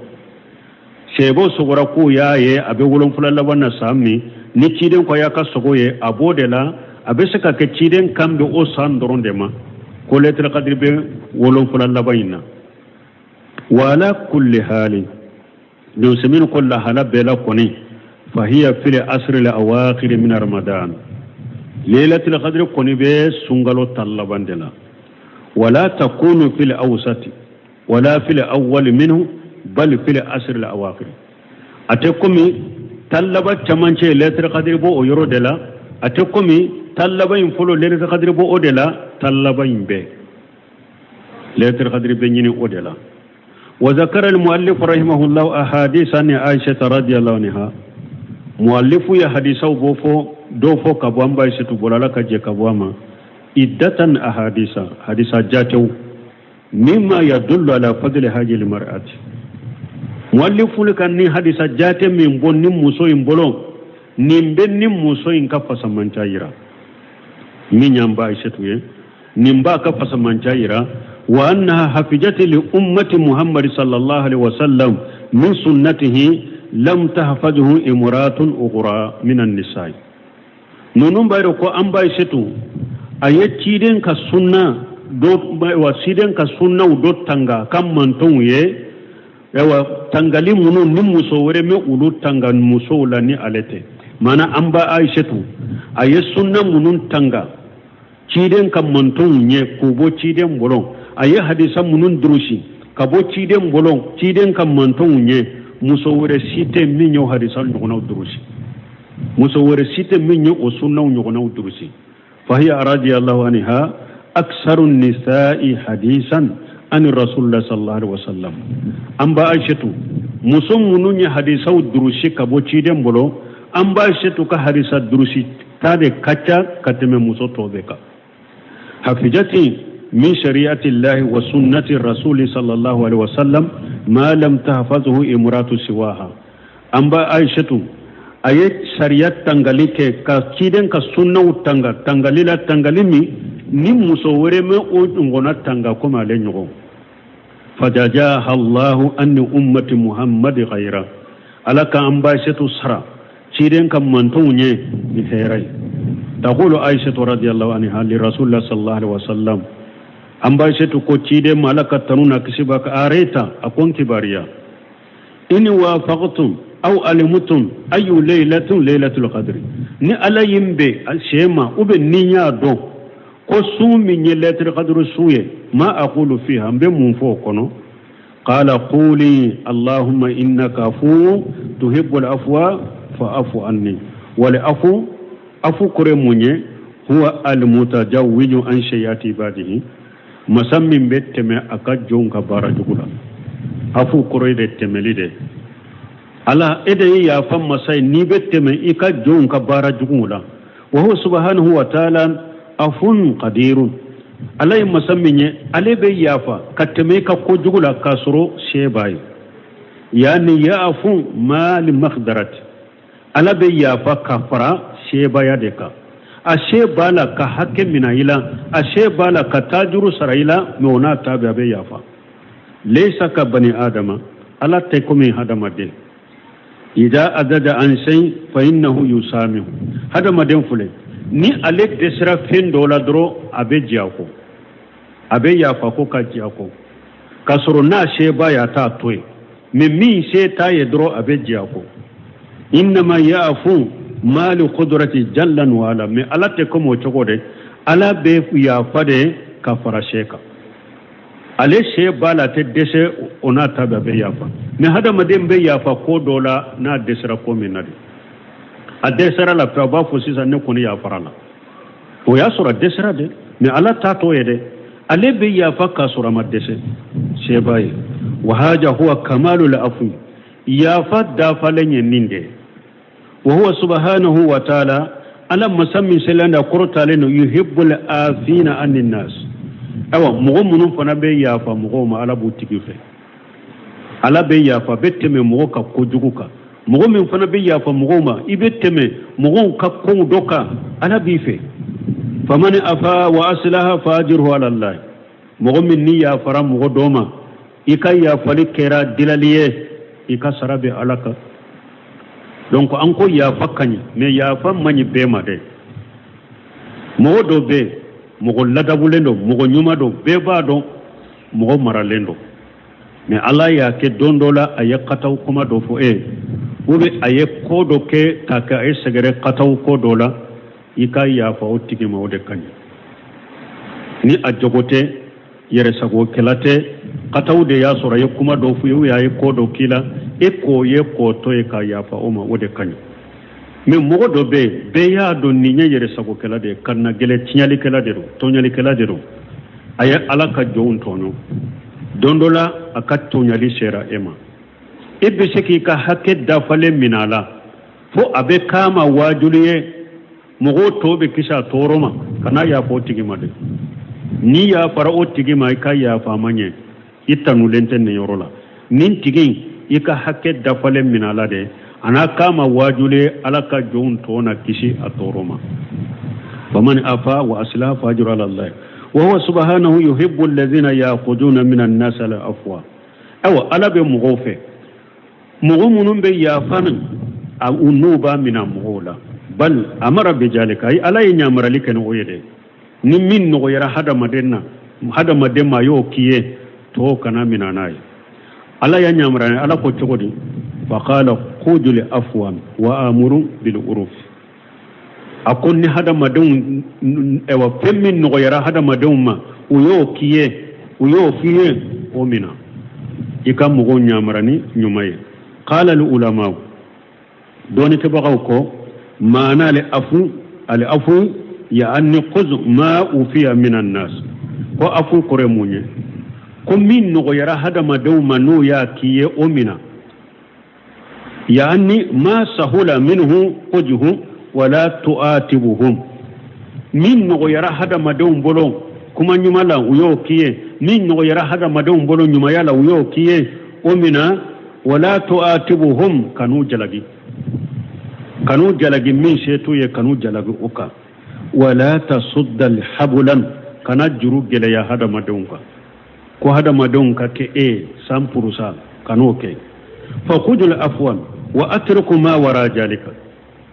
Sɛbɛw sɔgɔra k'u y'a ye a bɛ wolonfila laban na san min, ni ciden ko a y'a ka sogo ye a b'o de la, a bɛ se ka kɛ ciden kan bɛ o san dɔrɔn de ma ko lailatul qadri bɛ wolonfila laban in na. Wa ala kulli hali, Ibn Usaymin ko lahala bɛɛ la kɔni, fahiya fil asri al awakhir min ramadan, lailatul qadri kɔni bɛ sunkalo 10 laban de la. Wala takunu fil awsati wala fil awwal minhu bal fil asri al awakhir. A tɛ komi 10 laban camancɛ lailatul qadri b'o o yɔrɔ de la, a tɛ komi 10 laban in fɔlɔ lailatul qadri b'o o de la, 10 laban in bɛɛ lailatul qadri bɛ ɲini o de la. Wa zakara al muallif rahimahullah ahadith an Aisha radiyallahu anha. Muallifu ye hadisaw bɔ fɔ dɔw fɔ ka bɔ an ba Aisatu bolo, Ala ka jɛ ka bɔ a ma, iddatan ahadisa, hadisa jatew, mimma yadullu ala fadli hadhihi al mar'ati. Muallifu ka ni hadisa jate min bɔ ni muso in bolo, nin bɛ ni muso in ka fasamanca yira, min y'an ba Aisatu ye, nin b'a ka fasamanca yira. Wa annaha hafijati li ummati Muhammad sallallahu alaihi wasallam min sunnatihi lam tahfazhu imratun ukhra min an-nisa'i. Ninnu b'a yira ko an ba Aisatu a ye ciden ka sunna dɔ wa ciden ka sunnaw dɔ tanga ka mantɔnw ye, ayiwa tangali minnu ni muso wɛrɛ ma olu tanga musow la ni ale tɛ. Maana an ba Aisatu a ye sunna minnu tanga ciden ka mantɔnw ye k'u bɔ ciden bolo, a ye hadisa minnu durusi ka bɔ ciden bolo ciden ka mantɔnw ye, muso wɛrɛ si tɛ min ye o hadisa ɲɔgɔnnaw durusi, muso wɛrɛ si tɛ min ye o sunnaw ɲɔgɔnnaw durusi. Fahiya radiyallahu anha aksaru nisa'i hadisan ani rasulullah sallallahu alaihi wasallam. An ba Aishatu, muso minnu ye hadisaw durusi ka bɔ ciden bolo, an ba Aishatu ka hadisa durusi ta de ka ca ka tɛmɛ muso tɔw bɛɛ kan. Hafijati min shari'ati llahi wa sunnati rasuli sallallahu alaihi wasallam ma lam tahfazuhu imratu siwaha. An ba Aishatu a ye sariya tangali kɛ ka ciden ka sunnaw tanga tangali la, tangali min ni muso wɛrɛ ma o ɲɔgɔnna tanga komi ale ɲɔgɔn. Fajajaha Allahu anni ummati Muhammadi khayra, Ala ka an ba Aishatu sara ciden ka mantɔnw ye ni hɛrɛ ye. Taqulu Aishatu radiyallahu anha li rasulillah sallallahu alaihi wasallam, an ba Aishatu ko ciden ma, Ala ka tanu na kisi b'a kan, areta, a ko n kibariya, in wafaqtum aw alimtum ayu laylatin laylatul qadri, ni Ala ye n bɛn sɛ ma ou bien ni n y'a dɔn ko sun min ye laylatul qadri sun ye, ma aqulu fiha, n bɛ mun fɔ o kɔnɔ? Qala quli allahumma innaka afuwwun tuhibbul afwa fa'fu anni. Wal afu, afu kɔrɔ mun ye? Huwa al mutajawwiju an shayati ibadihi, masa min bɛ tɛmɛ a ka jɔnw ka baara jugu la. Afu kɔrɔ ye de tɛmɛli de. Ala, e de ye yafa masa ye, n'i bɛ tɛmɛ i ka jɔnw ka baara juguw la. Wa huwa subhanahu wa ta'ala afun qadirun, Ala ye masa min ye, ale bɛ yafa ka tɛmɛ i ka kojugu la k'a sɔrɔ se b'a ye. Yani ya'fu ma li maqdarati, Ala bɛ yafa ka fara sebaya de kan. A se b'a la ka hakɛ minɛ i la, a se b'a la ka taajuru sara i la, mais o n'a ta bɛɛ a bɛ yafa. Laysa ka bani adama, Ala tɛ komi hadamaden. Ida ajaza an shay fa innahu yusamihu. Hadamaden filɛ, ni ale dɛsɛra fɛn dɔ la dɔrɔn, a bɛ jɛ a kɔ, a bɛ yafa ko ka jɛ a kɔ, k'a sɔrɔ n'a se b'a ye a t'a to yen, mais min se t'a ye dɔrɔn, a bɛ jɛ a kɔ. Innama ya'fu ma li qudrati jalla wa ala, mais Ala tɛ komi o cogo de. Ala bɛ yafa de ka fara se kan. Ale se b'a la, a tɛ dɛsɛ, o n'a ta bɛɛ a bɛ yafa. Mais hadamaden bɛ yafa ko dɔ la n'a dɛsɛra ko min na de. A dɛsɛra la pewu, a b'a fɔ sisan ne kɔni yafara la, o y'a sɔrɔ a dɛsɛra de. Mais Ala ta t'o ye dɛ, ale bɛ yafa k'a sɔrɔ a ma dɛsɛ, se b'a ye. Wa haja huwa kamalul afu, yafa dafalen ye nin de. Wa huwa subhanahu wa ta'ala, Ala masa min selen da kɔrɔtalen don, yuhibbul afina anin nas. Ayiwa, mɔgɔ minnu fana bɛ yafa mɔgɔw ma, Ala b'u tigi fɛ. Ala bɛ yafa, bɛ tɛmɛ mɔgɔ ka kojugu kan. Mɔgɔ min fana bɛ yafa mɔgɔw ma, i bɛ tɛmɛ mɔgɔw ka kow dɔ kan, Ala b'i fɛ. Famani afa wa aslaha fa ajruhu ala Allah. Mɔgɔ min ni yafara mɔgɔ dɔ ma, i ka yafali kɛra dilali ye, i ka sara bɛ Ala kan. Donc an ko yafa ka ɲi, mais yafa man ɲi bɛɛ ma dɛ. Mɔgɔ dɔ bɛ yen, mɔgɔ ladabulen don, mɔgɔ ɲuman don, bɛɛ b'a dɔn, mɔgɔ maralen don, mais Ala y'a kɛ don dɔ la a ye kataw kuma dɔ fɔ e ye, ou bien a ye ko dɔ kɛ k'a kɛ a ye sɛgɛrɛ kataw ko dɔ la, i ka yafa o tigi ma, o de ka ɲi. Ni a jogo tɛ, yɛrɛsagokɛla tɛ, kataw de y'a sɔrɔ a ye kuma dɔ fɔ i ye, ou bien a ye ko dɔ k'i la, e k'o ye k'o to ye ka yafa o ma, o de ka ɲi. Mais mɔgɔ dɔ bɛ yen, bɛɛ y'a dɔn nin ye yɛrɛsagokɛla de ye, kannagɛlɛ tiɲɛlikɛla de don, tɔɲɔlikɛla de don. A ye Ala ka jɔnw tɔɲɔ don dɔ la, a ka tɔɲɔli sera e ma, e bɛ se k'i ka hakɛ dafalen minɛ a la fo a bɛ k'a ma waajuli ye, mɔgɔw tɔw bɛ kisi a tɔɔrɔ ma. Kana yafa o tigi ma dɛ. N'i yafara o tigi ma, i ka yafa a ma ɲɛ, i tanulen tɛ nin yɔrɔ la. Nin tigi, i ka hakɛ dafalen minɛ a la dɛ, a n'a k'a ma waajuli ye, Ala ka jɔnw tɔ na kisi a tɔɔrɔ ma. Faman afa wa aslaha fa ajru ala Allah. Wa huwa subhanahu yuhibbu alladhina ya'khuduna min an-nas al afwa. Ayiwa, Ala bɛ mɔgɔw fɛ, mɔgɔ minnu bɛ yafa a u n'u b'a minɛ mɔgɔw la. Bal amara bijalika, ayi, Ala ye ɲamarali kɛ ni o ye dɛ. Ni min nɔgɔyara hadamaden na, hadamaden ma, a y'o k'i ye, tɔw kana minɛ n'a ye. Ala y'a ɲamara. Ala ko cogo di? Faqala khudul afwan wa amuru bil uruf. A ko ni hadamadenw, ɛwa, fɛn min nɔgɔyara hadamadenw ma, u y'o k'i ye, u y'o f'i ye, o mina, i ka mɔgɔw ɲamara ni ɲuman ye. Qala al ulama, dɔnnikɛbagaw ko maana al afu, al afu yaani khuz ma ufiya minan nas. Ko afu kɔrɔ ye mun ye? Ko min nɔgɔyara hadamadenw ma, n'u y'a k'i ye, o mina. Yaani ma sahula minhu khuzhu wala tu'atibuhum. Min nɔgɔyara hadamadenw bolo kuma ɲuman la, u y'o k'i ye. Min nɔgɔyara hadamadenw bolo ɲumanya la, u y'o k'i ye, o mina. Wala tu'atibuhum, kan'u jalagi, kan'u jalagi. Min se t'u ye, kan'u jalagi o kan. Wala tasudda habulan, kana juru gɛlɛya hadamadenw kan, ko hadamadenw ka kɛ e 100%, kan'o kɛ. Fa khudul afwan wa atruku ma wara jalika.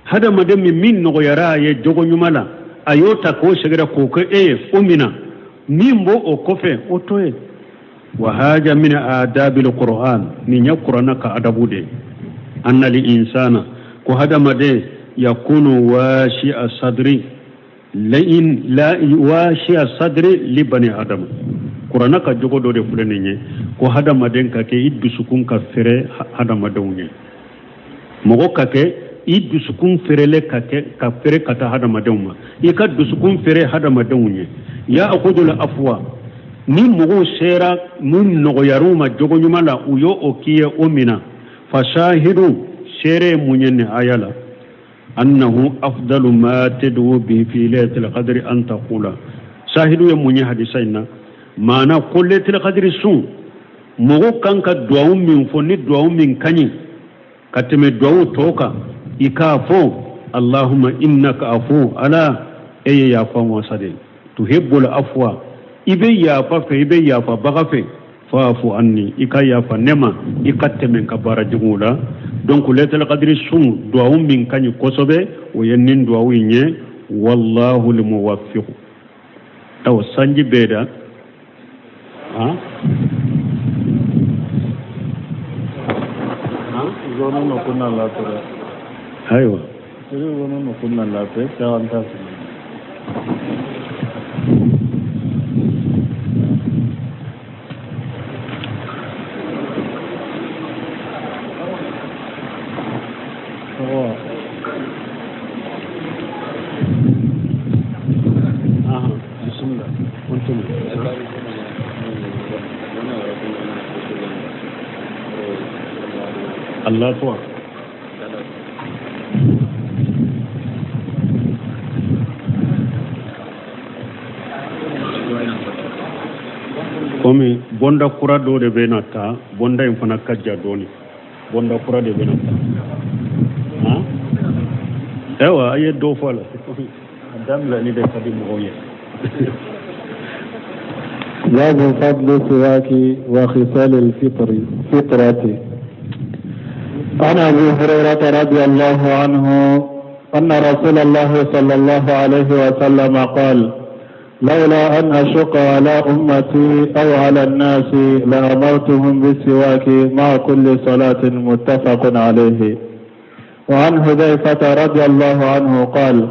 Hadamaden min nɔgɔyara a ye jogo ɲuman la, a y'o ta k'o sɛgɛrɛ k'o kɛ e ye, o mina. Min b'o o kɔfɛ, o to yen. Wa haja min adabil qur'an, nin ye kuranna ka adabu de ye. Anna li insana, ko hadamaden, yakunu wasi'a sadri lain la wasi'a sadri li bani adama. Kuranna ka jogo dɔ de filɛ nin ye, ko hadamaden ka kɛ i dusukun ka fɛrɛ hadamadenw ye. Mɔgɔ ka kɛ i dusukun fɛrɛlen, ka kɛ ka fɛrɛ ka taa hadamadenw ma, i ka dusukun fɛrɛ hadamadenw ye. Ya akhudul afwa, ni mɔgɔw sera mun nɔgɔyar'u ma jogo ɲuman la, u y'o o k'i ye, o mina. Fasahidu, seere ye mun ye nin aya la? Annahu afdalu ma tad'u bi fi laylatil qadri an taqula. Sahidu ye mun ye hadisa in na? Maana ko laylatil qadri sun, Mɔgɔ kan ka duwawu min fɔ, ni duwawu min ka ɲi ka tɛmɛ duwawu tɔw kan, i k'a fɔ allahumma innaka afu, ala e ye yafa masa de, tuhibbul afwa, i bɛ yafa fɛ, i bɛ yafa baga fɛ, faafu anni, i ka yafa ne ma, i ka tɛmɛ n ka baara juguw la. Donc lailatul qadri sun duwawu min ka ɲi kosɛbɛ, o ye nin duwawu in ye. Wallahu lmuwaffiqu. Awa, sanji bɛɛ da han. Ayiwa, Allah to komi bonda kura dɔ de bɛ na ta, bonda in fana ka ja dɔɔni, bonda kura de bɛ na ta. Ayiwa, a ye dɔ fɔ a la, a daminɛli de ka di mɔgɔw ye. باب فضل السواك وخصال الفطر فطرة. عن أبي هريرة رضي الله عنه أن رسول الله صلى الله عليه وسلم قال: لولا أن أشق على أمتي أو على الناس لأمرتهم بالسواك مع كل صلاة. متفق عليه. وعن حذيفة رضي الله عنه قال: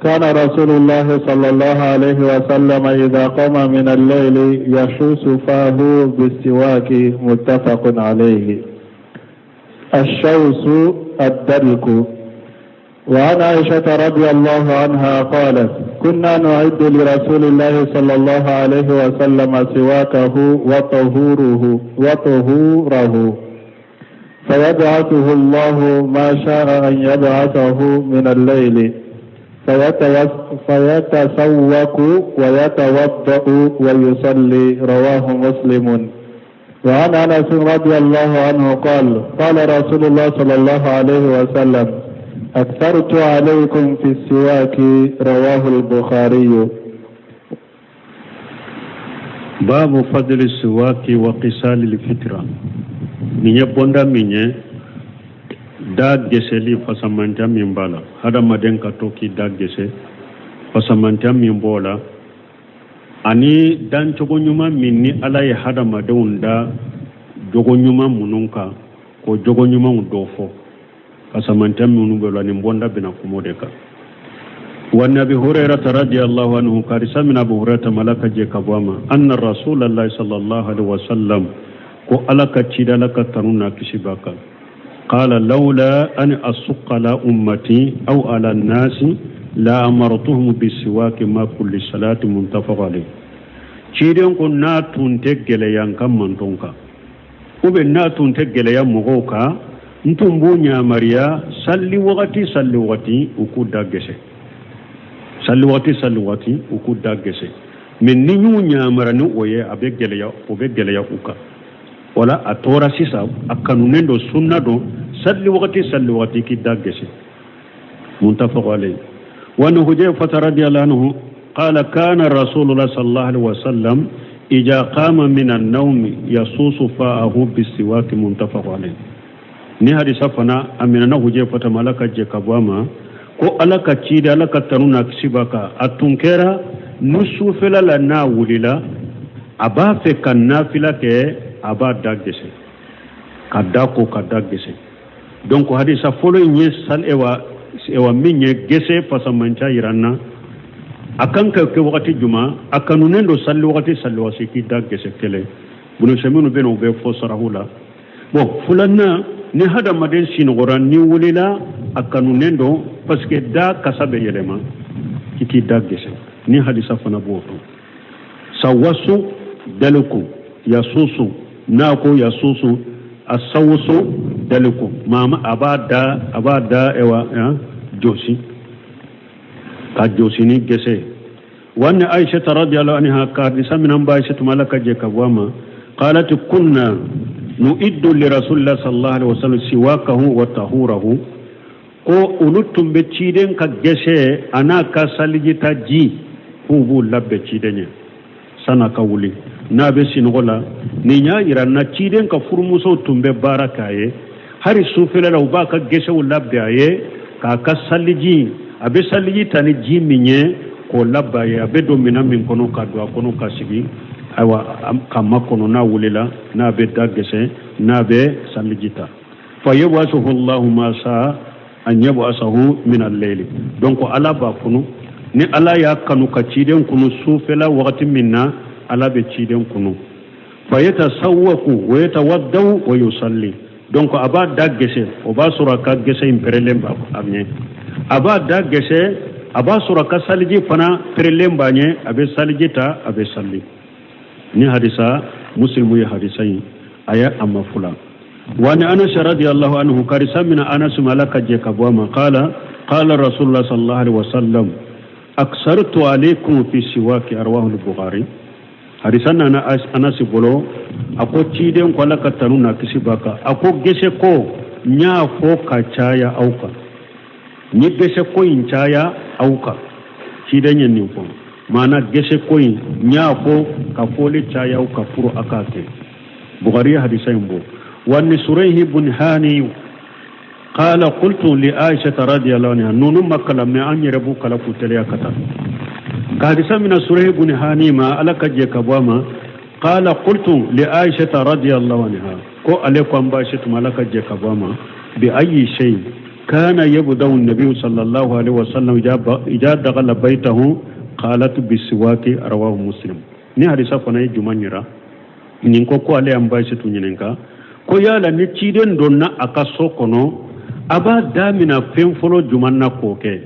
كان رسول الله صلى الله عليه وسلم إذا قام من الليل يشوس فاه بالسواك. متفق عليه. الشوس الدلك. وعن عائشة رضي الله عنها قالت: كنا نعد لرسول الله صلى الله عليه وسلم سواكه وطهوره فيبعثه الله ما شاء أن يبعثه من الليل فيتسوك ويتوضأ ويصلي. رواه مسلم. وعن أنس رضي الله عنه قال: قال رسول الله صلى الله عليه وسلم: أكثرت عليكم في السواك. رواه البخاري. باب فضل السواك وخصال الفطرة. Nin ye bonda min ye, da geseli fasamantiya min b'a la, hadamaden ka to k'i da gese, fasamantiya min b'o la, ani dancogo ɲuman min ni Ala ye hadamadenw da jogo ɲuman minnu kan, k'o jogo ɲumanw dɔ fɔ, fasamantiya minnu b'o la, nin bonda bɛna kuma o de kan. Wa Abi Hurairata radiyallahu anhu, karisa min Abu Hurairata malaka je ka bɔ a ma, anna Rasulallahi sallallahu alaihi wasallam, ko Ala ka cida, Ala ka tanu n'a kisi b'a kan, qala lawla an asuqqa ala ummati aw ala nnasi la amartuhum bisiwaki ma kulli salati. Muttafaq alayh. Ciden ko n'a tun tɛ gɛlɛya n ka mantɔn kan, ou bien n'a tun tɛ gɛlɛya mɔgɔw kan, n tun b'u yamaruya salli wagati salli wagati u k'u da gɛsɛ, salli wagati salli wagati u k'u da gɛsɛ. Mais ni y'u yamaruya ni o ye, a bɛ gɛlɛya, o bɛ gɛlɛya u kan. Wala a tora sisan, a kanunen don, sunna don, salli wagati salli wagati k'i da gɛsɛ. Muttafaq alayhi. Wa an Hujayfata radiyallahu anhu qala kana Rasulullah sallallahu alaihi wasallam idha qama min an-nawm yasusu fa'ahu bisiwak. Muttafaq alayhi. Ni hadisa fana a minɛna Hujayfata ma, Ala ka jɛ ka bɔ a ma, ko Ala ka ciden, Ala ka tanu n'a kisi b'a kan, a tun kɛra ni sufɛla la, n'a wulila, a b'a fɛ ka nafila kɛ, a b'a da gɛsɛ, ka da ko ka da gɛsɛ. Donc hadisa fɔlɔ in ye sal ewa ewa min ye gɛsɛ fasamanca yira n na, a kan ka kɛ wagati juma, a kanunen don salli wagati salli wagati k'i da gɛsɛ. Kelen bunusɛ minnu bɛ na, u bɛ fɔ sarahu la. Bon, filanan, ni hadamaden sinɔgɔra, ni wulila, a kanunen don, parce que da kasa bɛ yɛlɛma, i k'i da gɛsɛ. Ni hadisa fana b'o dɔn. Sawasu daliku yasusu, n'a ko yasusu a sawusu daliku maama, a b'a da, a b'a da ewa josi, ka josi ni gɛsɛ. Wa ni Aisha radiyallahu anha, ka hadisa min an ba Aisha tuma, Ala ka jɛ ka bɔ a ma, قالت كنا نؤد لرسول الله صلى الله عليه وسلم سواكه وطهوره ko olu tun bɛ ciden ka gɛsɛ a n'a ka salijita ji k'u b'u labɛn ciden ye san'a ka wuli n'a bɛ sinɔgɔ la. Nin y'a yira na ciden ka furumusow tun bɛ baara k'a ye hari sufɛla la, u b'a ka gɛsɛw labɛn a ye, k'a ka saliji, a bɛ saliji ta ni ji min ye, k'o labɛn a ye. A bɛ don minɛn min kɔnɔ, ka don a kɔnɔ ka sigi, ayiwa, ka makɔnɔ. N'a wulila, n'a bɛ da gɛsɛ, n'a bɛ saliji ta. Fa yab'asuhu Allahu ma sa an yab'asahu min al-layli. Donc Ala b'a kunu. Ni Ala y'a kanu ka ciden kunu sufɛla wagati min na, Ala bɛ ciden kunu. Fa yatasawwaku wa yatawaddau wa yusalli. Donc a b'a da gɛsɛ, o b'a sɔrɔ a ka gɛsɛ in pɛrɛlen b'a a ɲɛ. A b'a da gɛsɛ, a b'a sɔrɔ a ka saliji fana pɛrɛlen b'a ɲɛ. A bɛ saliji ta, a bɛ sali. Ni hadisa Muslimu ye hadisa in a ye a ma fula. Wa ni Anas radiyallahu anhu, karisa mina Anas ma, Ala ka jɛ ka bɔ a ma, qala qala Rasulullah sallallahu alaihi wasallam aksartu alaykum fi siwaki, rawahu al-Bukhari. Hadisa nana Anas bolo, a ko ciden ko, Ala ka tanu na kisi b'a kan, a ko gese ko n y'a fɔ ka caya aw kan, n ye gese ko in caya aw kan. Ciden ye nin fɔ, maana gese ko in n y'a fɔ ka fɔli caya aw kan pour a k'a kɛ. Bukhari ye hadisa in bɔ. Wa ni Surayhi bun Hani qala qultu li Aisha radiyallahu anha. Nunu ma kalan mɛ an yɛrɛ b'u kala k'u teliya ka taa ka hadisa mina Surayhi bun Hani ma, Ala ka jɛ ka bɔ a ma, qala qultu li Aisha radiyallahu anha, ko ale ko an ba Aisha ma, Ala ka jɛ ka bɔ a ma, bi ayi shay kana yabda'u an-nabiy sallallahu alaihi wasallam idha dakhala baytahu? Qalat bisiwaki, rawahu Muslim. Ni hadisa fana ye juman yira? Nin ko ale y'an ba Aisha ɲininka ko yala ni ciden donna a ka so kɔnɔ, a b'a damina fɛn fɔlɔ juman na k'o kɛ?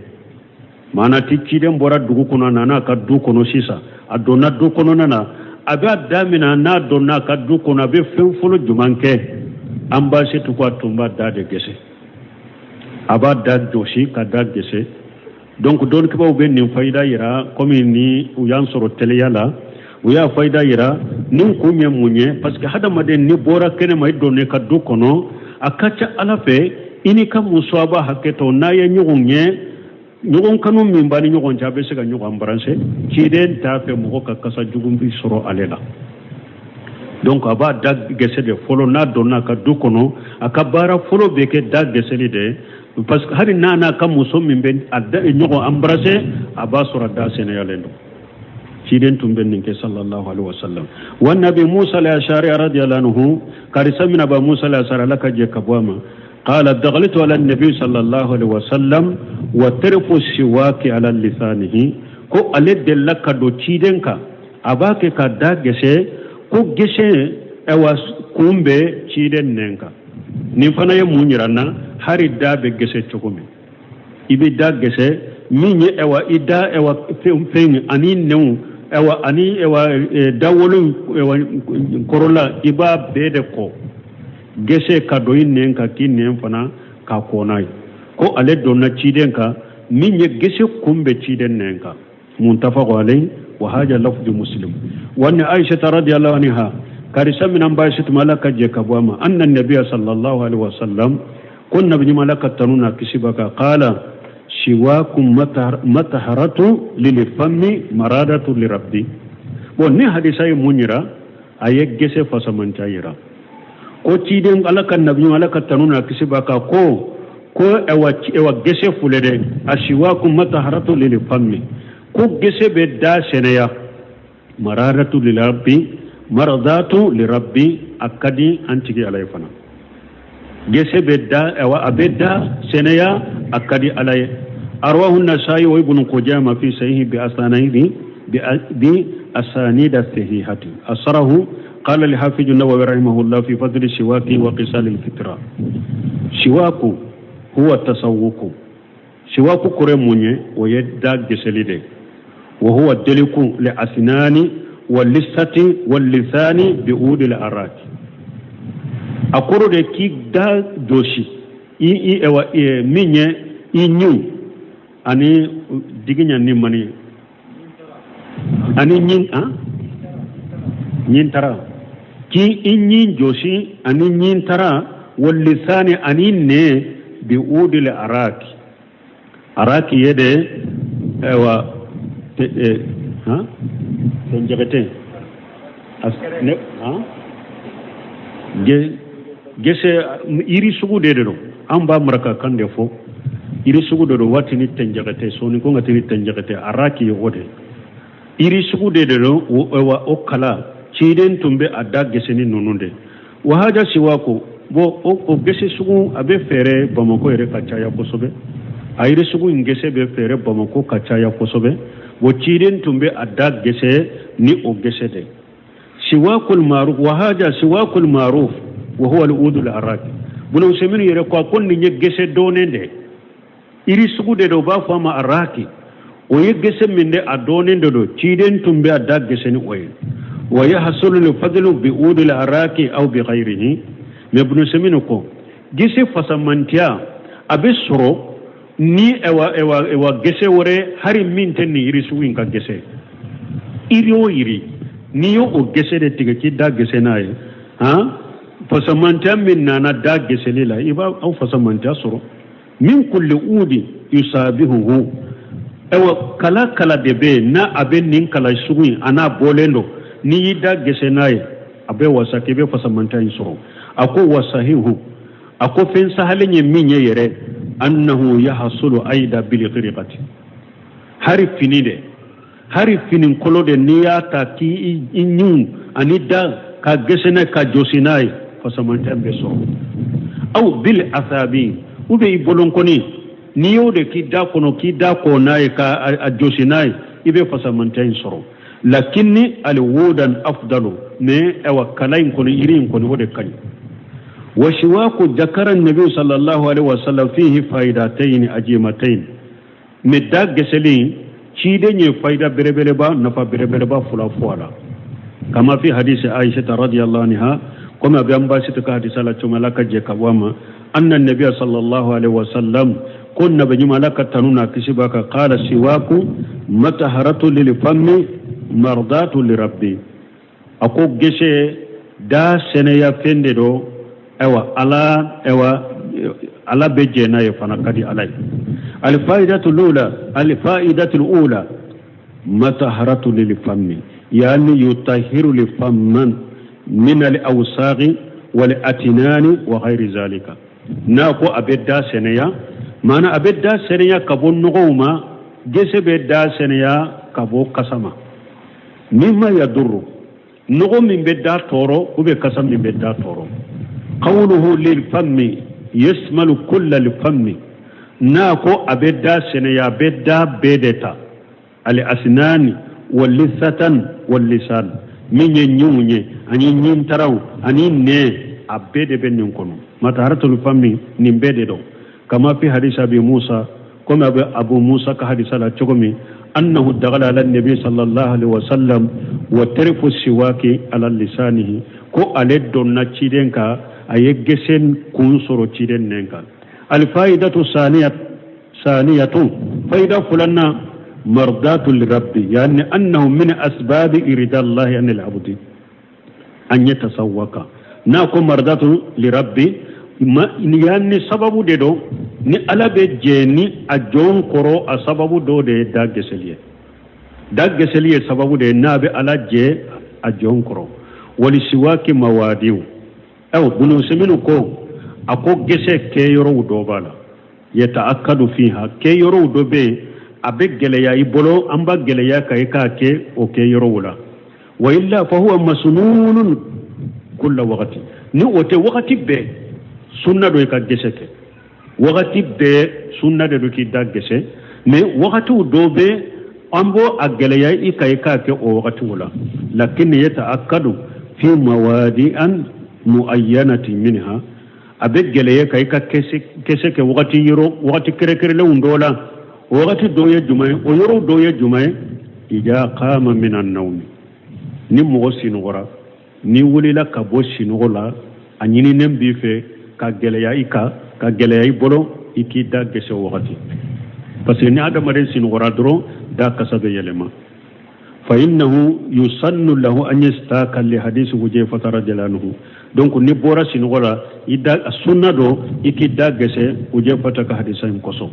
Maana ti ciden bɔra dugu kɔnɔ, a nana a ka du kɔnɔ sisan, a donna du kɔnɔna na, a b'a damina, n'a donna a ka du kɔnɔ, a bɛ fɛn fɔlɔ juman kɛ? An ba Aisha ko a tun b'a da de gɛsɛ, a b'a da jɔsi ka da gɛsɛ. Donc dɔnnikɛbaaw bɛ nin fayida yira, komi ni u y'an sɔrɔ teliya la, u y'a fayida yira. Nin kun ye mun ye? Parce que hadamaden ni bɔra kɛnɛma, i donna i ka du kɔnɔ, a ka ca Ala fɛ i n'i ka muso a b'a hakɛ to. N'a ye ɲɔgɔn ye, ɲɔgɔn kanu min b'a ni ɲɔgɔn cɛ, a bɛ se ka ɲɔgɔn embrasser. Ciden t'a fɛ mɔgɔ ka kasa jugu bi sɔrɔ ale la. Donc a b'a da gɛsɛ de fɔlɔ. N'a donna a ka du kɔnɔ, a ka baara fɔlɔ bɛ kɛ da gɛsɛli de, parce que hali n'a n'a ka muso min bɛ a da ɲɔgɔn embrasser, a b'a sɔrɔ a da sɛnɛyalen don. Ciden tun bɛ nin kɛ sallallahu alaihi wasallam. Wa nabi Musa al-Ashari radiyallahu anhu, karisa min aba Musa al-Ashari, Ala ka jɛ ka bɔ a ma, قال دخلت على النبي صلى الله عليه وسلم وطرف السواك على لسانه. Ko ale delila ka don ciden kan, a b'a kɛ ka da gɛsɛ, ko gɛsɛ ɛwa kun bɛ ciden nɛn kan. Nin fana ye mun yira n na? Hari da bɛ gɛsɛ cogo min, i bɛ da gɛsɛ min ye, ɛwa i da ɛwa fɛn fɛn ani nɛnw ɛwa ani ɛwa dawolo ɛwa kɔrɔla, i b'a bɛɛ de kɔ gɛsɛ ka don i nɛn kan, k'i nɛn fana k'a kɔ n'a ye. Ko ale donna ciden kan min ye, gɛsɛ kun bɛ ciden nɛn kan. Muttafaq alayhi wa haja lafzu Muslim. Wa ni Aisha radiyallahu anha, karisa min an ba Aisha, Ala ka jɛ ka bɔ a ma, anna nabiya sallallahu alaihi wasallam, ko nabi ɲuman, Ala ka tanu n'a kisi b'a kan, qala siwakum mataharatu lilfami maradatu lirabbi. Bon, ni hadisa ye mun yira? A ye gɛsɛ fasamanca yira. Ko ciden Ala ka nabi ɲuman, Ala ka tanu n'a kisi b'a kan, ko ɛwa gɛsɛ filɛ dɛ, a siwakum mataharatu lilfami, ko gɛsɛ bɛ da sɛnɛya, maradatu lirabbi, maradatu lirabbi, a ka di an tigi Ala ye fana. Gɛsɛ bɛ da ɛwa, a bɛ da sɛnɛya, a ka di Ala ye. Arwahu Nasai wa Ibnu Qudama fi sahihi bi asanidi bi asanida sahihati asarahu. قال الحافظ النووي رحمه الله في فضل السواك وخصال الفطرة: سواك هو التسوق. سواك kɔrɔ mun ye? O ye da gɛsɛli de. وهو الدلك لأسنان واللثة واللسان بعود الأراك. A kɔrɔ de k'i da jɔsi i ɛwa min ye i ɲinw ani digiɲa ni mani ani ɲin ɲin tara. K'i i ɲin jɔsi ani ɲin tara, walisani ani nɛn, bi udil araki. Araki ye de ayiwa han tɛnjɛgɛtɛ ne han gese yiri sugu de don. An b'a marakakan de fɔ, yiri sugu de don waati ni tɛnjɛgɛtɛ sɔɔni ko ka tɛ ni tɛnjɛgɛtɛ. Araki ye o de yiri sugu de don. Wa o kala ciden tun bɛ a da gese ni ninnu de. Wa haja siwako bon, o gese sugu a bɛ feere Bamakɔ yɛrɛ ka caya kosɛbɛ. A yiri sugu in gese bɛ feere Bamakɔ ka caya kosɛbɛ. Bon, ciden tun bɛ a da gese ni o gese de. Siwakul maruf, wa haja siwakul maruf wa huwa al-udul araki. Buna Usaimin yɛrɛ ko a ko nin ye gese dɔɔnin de, yiri sugu de don, u b'a fɔ a ma araki. O ye gese min de, a dɔɔnin de don, ciden tun bɛ a da gese ni o ye. Wa yahsulu al-fadlu bi udil araki aw bi ghayrihi. Mais Ibn Usaimin ko gese fasamantiya a bɛ sɔrɔ ni ewa ewa ewa gese wɛrɛ hari min tɛ nin yiri sugu in ka gese. Yiri o yiri, n'i y'o o gese de tigɛ k'i da gese n'a ye, han fasamantiya min nana da geseli la, i b'a aw fasamantiya sɔrɔ. Min kulli udi yusabihuhu, ayiwa kala kala de bɛ yen n'a a bɛ nin kala sugu in a n'a bɔlen don, n'i y'i da gese n'a ye, a bɛ wasa k'i bɛ fasamantiya in sɔrɔ. A ko wasahihu, a ko fɛn sahalen ye min ye yɛrɛ, annahu yahsulu aida bil khirqati. Hari fini de, hari fini kolo de, n'i y'a ta k'i i ɲinw ani da ka gese n'a ye, ka jɔsi n'a ye, fasamantiya bɛ sɔrɔ. Aw bil asabi, ou bien i bolonkɔni, n'i y'o de k'i da kɔnɔ, k'i da ko n'a ye, ka a jɔsi n'a ye, i bɛ fasamantiya in sɔrɔ. Lakinni alwudan afdalu, mais awa kala in kɔni, yiri in kɔni, o de ka ɲi. Wa siwaku jakara nabi sallallahu alaihi wasallam fihi faidatayn ajimatayn. Mais da geseli, ciden ye fayida belebeleba, nafa belebeleba fila fɔ a la. Kama fi hadisi Aisha radiyallahu anha, komi a bɛ an baasi ka hadisa la cogo ala ka jɛ ka bɔ a ma, anna nabiya sallallahu alaihi wasallam, ko nabi ɲuman, ala ka tanu n'a kisi b'a kan, qala siwaku mataharatu lil fami mardatu li rabbi. A ko gese da sɛnɛya fɛn de don. Ayiwa ala, ayiwa ala bɛ jɛ n'a ye fana, ka di ala ye. Alfaidatu lula, alfaidatu lula mataharatu lil fami, yani yutahiru lil famman min al awsaqi wal atinani wa ghairi zalika. N'a ko a bɛ da sɛnɛya, maana a bɛ da sɛnɛya ka bɔ nɔgɔw ma, gese bɛ da sɛnɛya ka bɔ kasa ma, mimma yadurru, nɔgɔ min bɛ da tɔɔrɔ ou bien kasa min bɛ da tɔɔrɔ. Qawluhu lil fammi yasmalu kulla lil fammi. N'a ko a bɛ da sɛnɛya, a bɛ da bɛɛ de ta, al asnani wal lisatan wal lisan, min ye ɲinw ye ani ɲintaraw ani nɛn, a bɛɛ de bɛ nin kɔnɔ. Mataharatul fammi, nin bɛɛ de don. Kama fi hadisi Abi Musa, komi a bɛ Abu Musa ka hadisa la cogo min, annahu dagala ala nabi sallallahu alaihi wasallam wa tarifu siwaki ala lisanihi, ko ale donna ciden kan, a ye gese kun sɔrɔ ciden nɛn kan. Alfaidatu saniya, saniyatu, fayida fulanna, mardatu lirabbi, yani annahu min asbabi iridallahi anil abdi an yatasawwaka. N'a ko mardatu lirabbi, yani sababu de don ni ala bɛ jɛ ni a jɔn kɔrɔ, a sababu dɔ de ye da geseli ye. Da geseli ye sababu de ye n'a bɛ ala jɛ a jɔn kɔrɔ. Walisiwaki mawadiw, ayiwa Bunu Usɛminu ko a ko gese kɛ yɔrɔw dɔ b'a la, yataakadu fiha, kɛ yɔrɔw dɔ bɛ yen a bɛ gɛlɛya i bolo, an b'a gɛlɛya ka i k'a kɛ o kɛ yɔrɔw la. Wa illa fa huwa masnunun kulla wagati, ni o tɛ wagati bɛɛ sunna don i ka gese kɛ, wagati bɛɛ sunna de don k'i da gese. Mais wagatiw dɔw bɛ an b'o a gɛlɛya i ka i k'a kɛ o wagatiw la. Lakin yataakadu fi mawadi'an muayyanatin minha, a bɛ gɛlɛya ka i ka gese kɛ wagati yɔrɔ, wagati kɛrɛnkɛrɛnlenw dɔ la. O wagati dɔw ye jumɛn ye? O yɔrɔw dɔw ye jumɛn ye? Ija qama minan nawmi, ni mɔgɔ sinɔgɔra, n'i wulila ka bɔ sinɔgɔ la, a ɲininen b'i fɛ ka gɛlɛya i kan, ka gɛlɛya i bolo i k'i da gese o wagati, parce que ni adamaden sinɔgɔra dɔrɔn, da kasa bɛ yɛlɛma. Fa innahu yusannu lahu an yastaka li hadisi Hujayfata radiyallahu anhu. Donc n'i bɔra sinɔgɔ la, i da sunna don i k'i da gɛsɛ Hujayfata ka hadisa in kosɔn.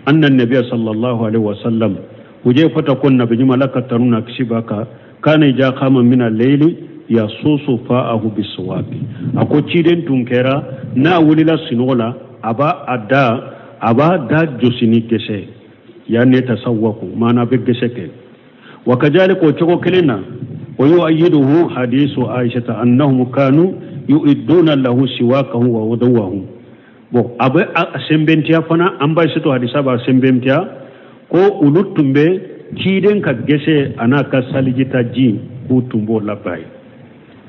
Anna nabiya sallallahu alaihi wasallam, Hujayfata ko nabi ɲuman, Ala ka tanu n'a kisi b'a kan, kana ija qama min al-layli yasusu fa'ahu bisiwaki. A ko ciden tun kɛra n'a wulila sinɔgɔ la, a b'a a da a b'a da josi ni gɛsɛ, yani yatasawwaku, maana bɛ gɛsɛ kɛ. Wa kazalika, o cogo kelen na, wa yu'ayyiduhu hadisu Aishata annahum kanu yu'idduna lahu siwakahu wa wudu'ahu. Bon, a bɛ a sɛnbɛntiya fana, an ba Aisatu hadisa b'a sɛnbɛntiya ko olu tun bɛ ciden ka gɛsɛ a n'a ka salijita ji, k'u tun b'o labɛn ye.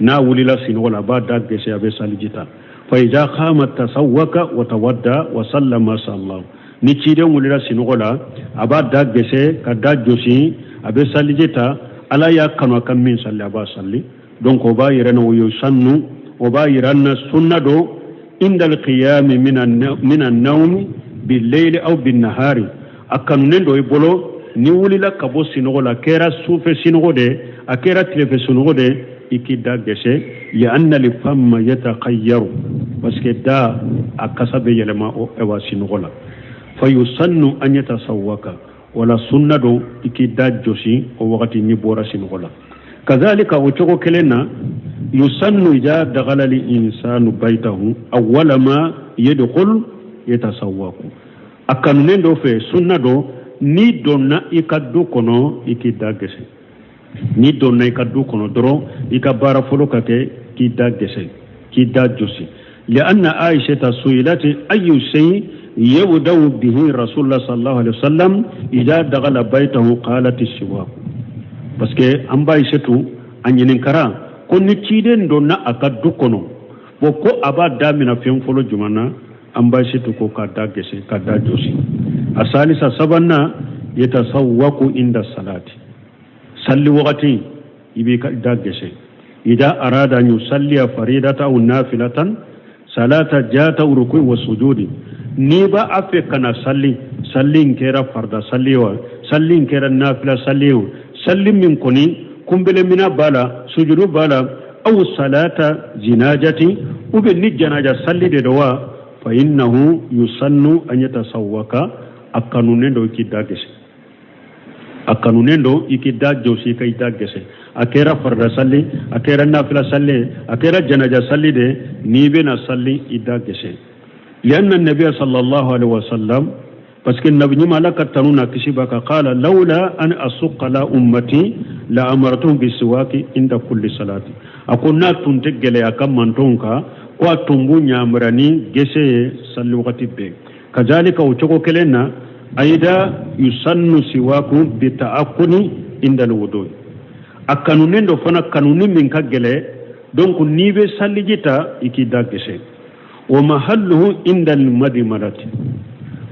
N'a wulila sinɔgɔ la, a b'a da gɛsɛ, a bɛ saliji ta. Fa iza qama tasawwaka wa tawadda wa sallama sallahu. Ni ciden wulila sinɔgɔ la, a b'a da gɛsɛ ka da josi, a bɛ saliji ta, Ala y'a kanu a ka min sali, a b'a sali. Donc o b'a yira na, o yusannu, o b'a yira na sunna don indal qiyami min an-nawmi bil-layli aw bin-nahari. A kanunen don i bolo, ni wulila ka bɔ sinɔgɔ la, a kɛra sufɛ sinɔgɔ de, a kɛra tilefɛ sinɔgɔ de, i k'i da gɛsɛ. Li'anna al-famma yataqayyaru, parce que da a kasa bɛ yɛlɛma o ɛwa sinɔgɔ la. Fa yusannu an yatasawwaka, wala sunna don i k'i da josi o wagati n'i bɔra sinɔgɔ la. Kazalika, o cogo kelen na, yusannu ida dakhala al-insanu baytahu awwala ma yadkhul yatasawwaku. A kanunen dɔ fɛ, sunna don, n'i donna i ka du kɔnɔ, i k'i da gɛsɛ. N'i donna i ka du kɔnɔ dɔrɔn, i ka baara fɔlɔ ka kɛ k'i da gɛsɛ, k'i da josi. Li'anna Aishata su'ilat ayyu shay yabda'u bihi rasulullah sallallahu alaihi wasallam idha dakhala baytahu, qalat siwak. Parce que an ba Aishatu a ɲininkara ko ni ciden donna a ka du kɔnɔ, bon, ko a b'a da minɛ fɛn fɔlɔ jumɛn na? An ba Aishatu ko ka da gɛsɛ, ka da josi. A salisa, sabanan, yatasawwaku inda salati, salli wagati i b'i ka da gɛsɛ. Ida arada an yusalliya faridata aw nafilatan salata jata rukui wa sujudi. N'i b'a a fɛ ka na salli, salli in kɛra farida salli wa, salli in kɛra nafila salli o, salli min kɔni kunbelemina b'a la, sujudu b'a la, aw salata jinajati, ou bien ni janaja salli de don wa, fa innahu yusannu an yatasawwaka. A kanunen don i k'i da gɛsɛ, a kanunen don i k'i da jɔsi, ka i da gɛsɛ. A kɛra farida salli, a kɛra nafila salli, a kɛra janaja salli de, n'i bɛna salli, i da gɛsɛ. Lianna nabiya sallallahu alaihi wasallam, parce que nabi ɲuman, Ala ka tanu na kisi b'a kan, qala lawla an asuqqa ala ummati la amartuhum bisiwaki inda kulli salati. A ko n'a tun tɛ gɛlɛya ka mantɔnw kan, ko a tun b'u ɲamara ni gɛsɛ ye salli wagati bɛɛ. Kazalika, o cogo kelen na, ayida yusannu siwaku bita'akuni inda alwudu. A kanunen dɔ fana, kanuni min ka gɛlɛ, donc n'i bɛ saliji ta, i k'i da gɛsɛ. Wa mahalluhu inda almadmadati.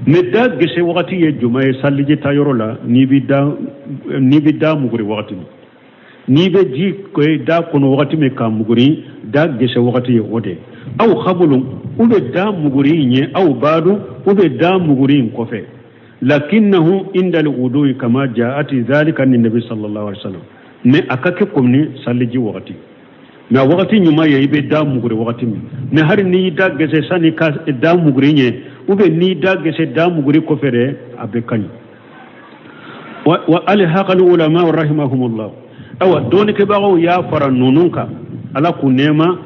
Mais da gɛsɛ wagati ye jumɛn ye saliji ta yɔrɔ la? N'i bɛ da muguri wagati min, n'i bɛ ji da kɔnɔ wagati min k'a muguri, da gɛsɛ wagati ye o de. Aw qablu, u bɛ da muguri in ye, aw baadu, u bɛ da muguri in kɔfɛ. Lakinnahu inda alwudui kama jaati dhalika ni nabi sallallahu alaihi wasallam. Mais a ka kɛ komi ni saliji wagati. Mais a wagati ɲuman ye i bɛ da muguri wagati min. Mais hali n'i y'i da gɛsɛ sani ka da muguri ɲɛ, ou bien n'i da gɛsɛ da muguri kɔfɛ dɛ, a bɛ ka ɲi. Wa alhaqa ulama rahimahumullah, awa dɔnnikɛbagaw y'a fara ninnu kan, Ala k'u nɛɛma,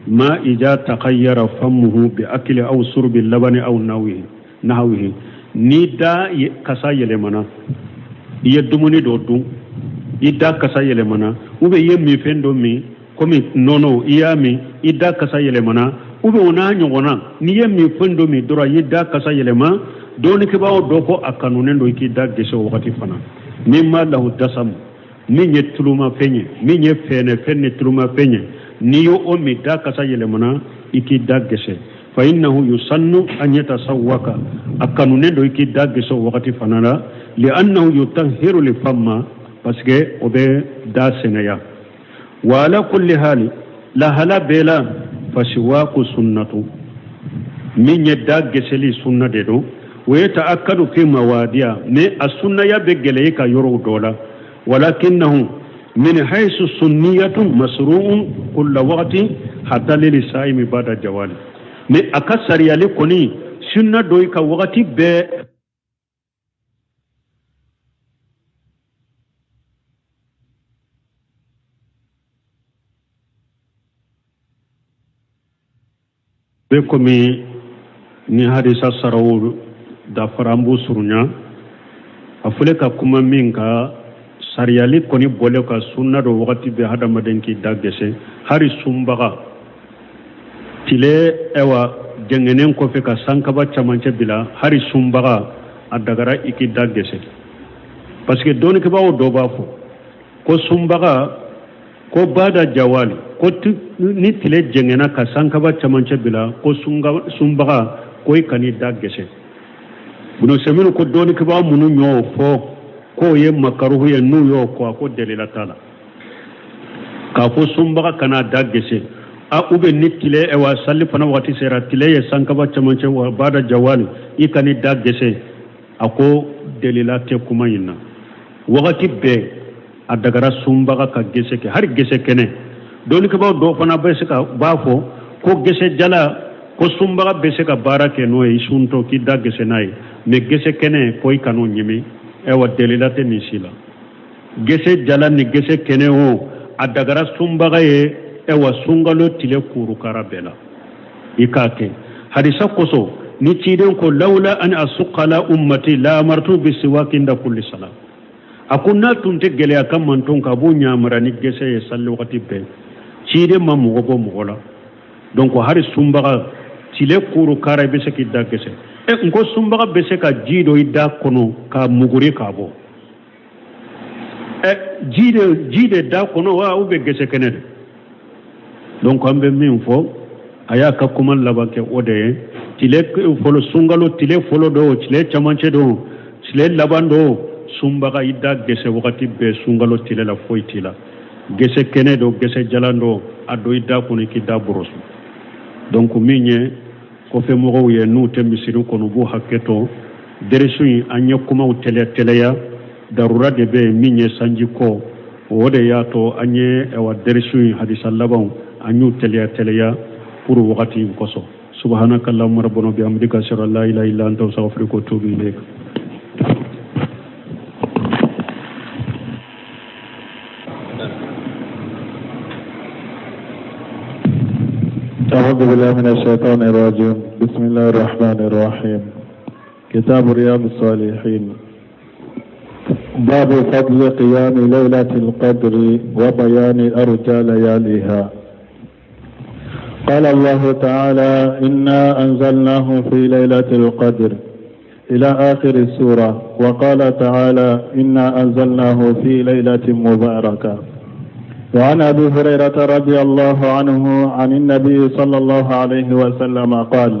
ma ija taqayyara famuhu bi akli aw surbi labani aw nawihi nahawihi. Ni da kasa yɛlɛmana, i ye dumuni dɔ dun, i da kasa yɛlɛmana, ou bien i ye minfɛn dɔ min komi nɔnɔ, i y'a min, i da kasa yɛlɛmana, ou bien o n'a ɲɔgɔnna, n'i ye minfɛn dɔ min dɔrɔn, i ye da kasa yɛlɛma, dɔnnikɛbagaw dɔ ko a kanunen don i k'i da gɛsɛ o wagati fana. Mimma lahu dasamu, min ye tulumafɛn ye, min ye fɛnɛfɛn ni tulumafɛn ye, n'i y'o o min, da kasa yɛlɛmana, i k'i da gɛsɛ. Fa innahu yusannu an yatasawwaka, a kanunen don i k'i da gɛsɛ o wagati fana la. Li'annahu yutahhiru li famma, parce que o bɛ da sɛnɛya. Wa ala kulli hali, lahala bɛɛ la, fasiwaku sunnatu, min ye da gɛsɛli sunna de don. O ye ta'akkadu fi mawadiya, mais a sunnaya bɛ gɛlɛya ka yɔrɔw dɔ la. Walakinnahu Min haythu sunniyatun masru'un kulla waqtin hatta lil sa'imi ba'da jawali. Mais a ka sariyali kɔni sunna dɔ i ka wagati bɛɛ bɛ komi ni hadisa saraw dafara an b'u surunya. A filɛ ka kuma min kan, sariyali kɔni bɔlen ka sunna dɔ wagati bɛɛ hadamaden k'i da gɛsɛ, hari sunbaga tile ɛwa jɛngɛnen kɔfɛ ka sankaba camancɛ bila, hari sunbaga a dagara i k'i da gɛsɛ. Parce que dɔnnikɛbaaw dɔ b'a fɔ ko sunbaga ko bada jawali, ko ni tile jɛngɛna ka sankaba camancɛ bila, ko sunbaga ko i kan'i da gɛsɛ. Bunu Usɛminu ko dɔnnikɛbaa minnu y'o fɔ k'o ye makaruhu ye, n'u y'o kɔ, a ko delila t'a la k'a fɔ sunbaga kana da gɛsɛ. A u bɛ ni tile ɛwa salifana waati sera, tile ye sankaba camancɛ wa bada jawali, i kan'i da gɛsɛ, a ko delila tɛ kuma in na. Wagati bɛɛ a dagara sunbaga ka gɛsɛ kɛ, hali gɛsɛ kɛnɛ. Dɔnnikɛbaaw dɔw fana bɛ se ka b'a fɔ ko gɛsɛ jala, ko sunbaga bɛ se ka baara kɛ n'o ye, i suntɔ k'i da gɛsɛ n'a ye, mais gɛsɛ kɛnɛ ko i kan'o ɲimi. Ɛwa delila tɛ nin si la. Gɛsɛ jala ni gɛsɛ kɛnɛ o, a dagara sunbaga ye ɛwa sunkalo tile kurukara bɛɛ la i k'a kɛ. Hadisa kosɔn ni ciden ko lawula an asuqa ala ummati la amartu bi siwaki inda kulli sala, a ko n'a tun tɛ gɛlɛya ka manton kan, a b'u ɲamara ni gɛsɛ ye sali wagati bɛɛ. Ciden ma mɔgɔ bɔ mɔgɔ la. Donc hari sunbaga tile kurukara i bɛ se k'i da gɛsɛ. Ɛ n ko sunbaga bɛ se ka ji dɔ i da kɔnɔ k'a muguri k'a bɔ. Ɛ ji de da kɔnɔ wa ou bɛ gɛsɛ kɛnɛ de. Donc an bɛ min fɔ, a y'a ka kuma laban kɛ o de ye, tile fɔlɔ sunkalo tile fɔlɔ don, tile camancɛ don, tile laban don, sunbaga i da gɛsɛ wagati bɛɛ sunkalo tile la, foyi t'i la. Gɛsɛ kɛnɛ don, gɛsɛ jalan don, a don i da kɔnɔ k'i da bɔrɔsu. Donc min ye kɔfɛ mɔgɔw ye n'u tɛ misiri kɔnɔ, u b'u hakɛ to dɛrɛsu in, an ye kumaw teliya teliya, darura de bɛ yen min ye sanji kɔ, o de y'a to an ye ɛwa dɛrɛsu in hadisa labanw an y'u teliya teliya pour wagati in kosɔn. Subhanaka allahumma rabbana bihamdika ashhadu an la ilaha illa anta astaghfiruka wa atubu ilayk. أعوذ بالله من الشيطان الرجيم. بسم الله الرحمن الرحيم. كتاب رياض الصالحين. باب فضل قيام ليلة القدر وبيان أرجى لياليها. قال الله تعالى: إنا أنزلناه في ليلة القدر إلى آخر السورة. وقال تعالى: إنا أنزلناه في ليلة مباركة. وعن أبي هريرة رضي الله عنه عن النبي صلى الله عليه وسلم قال: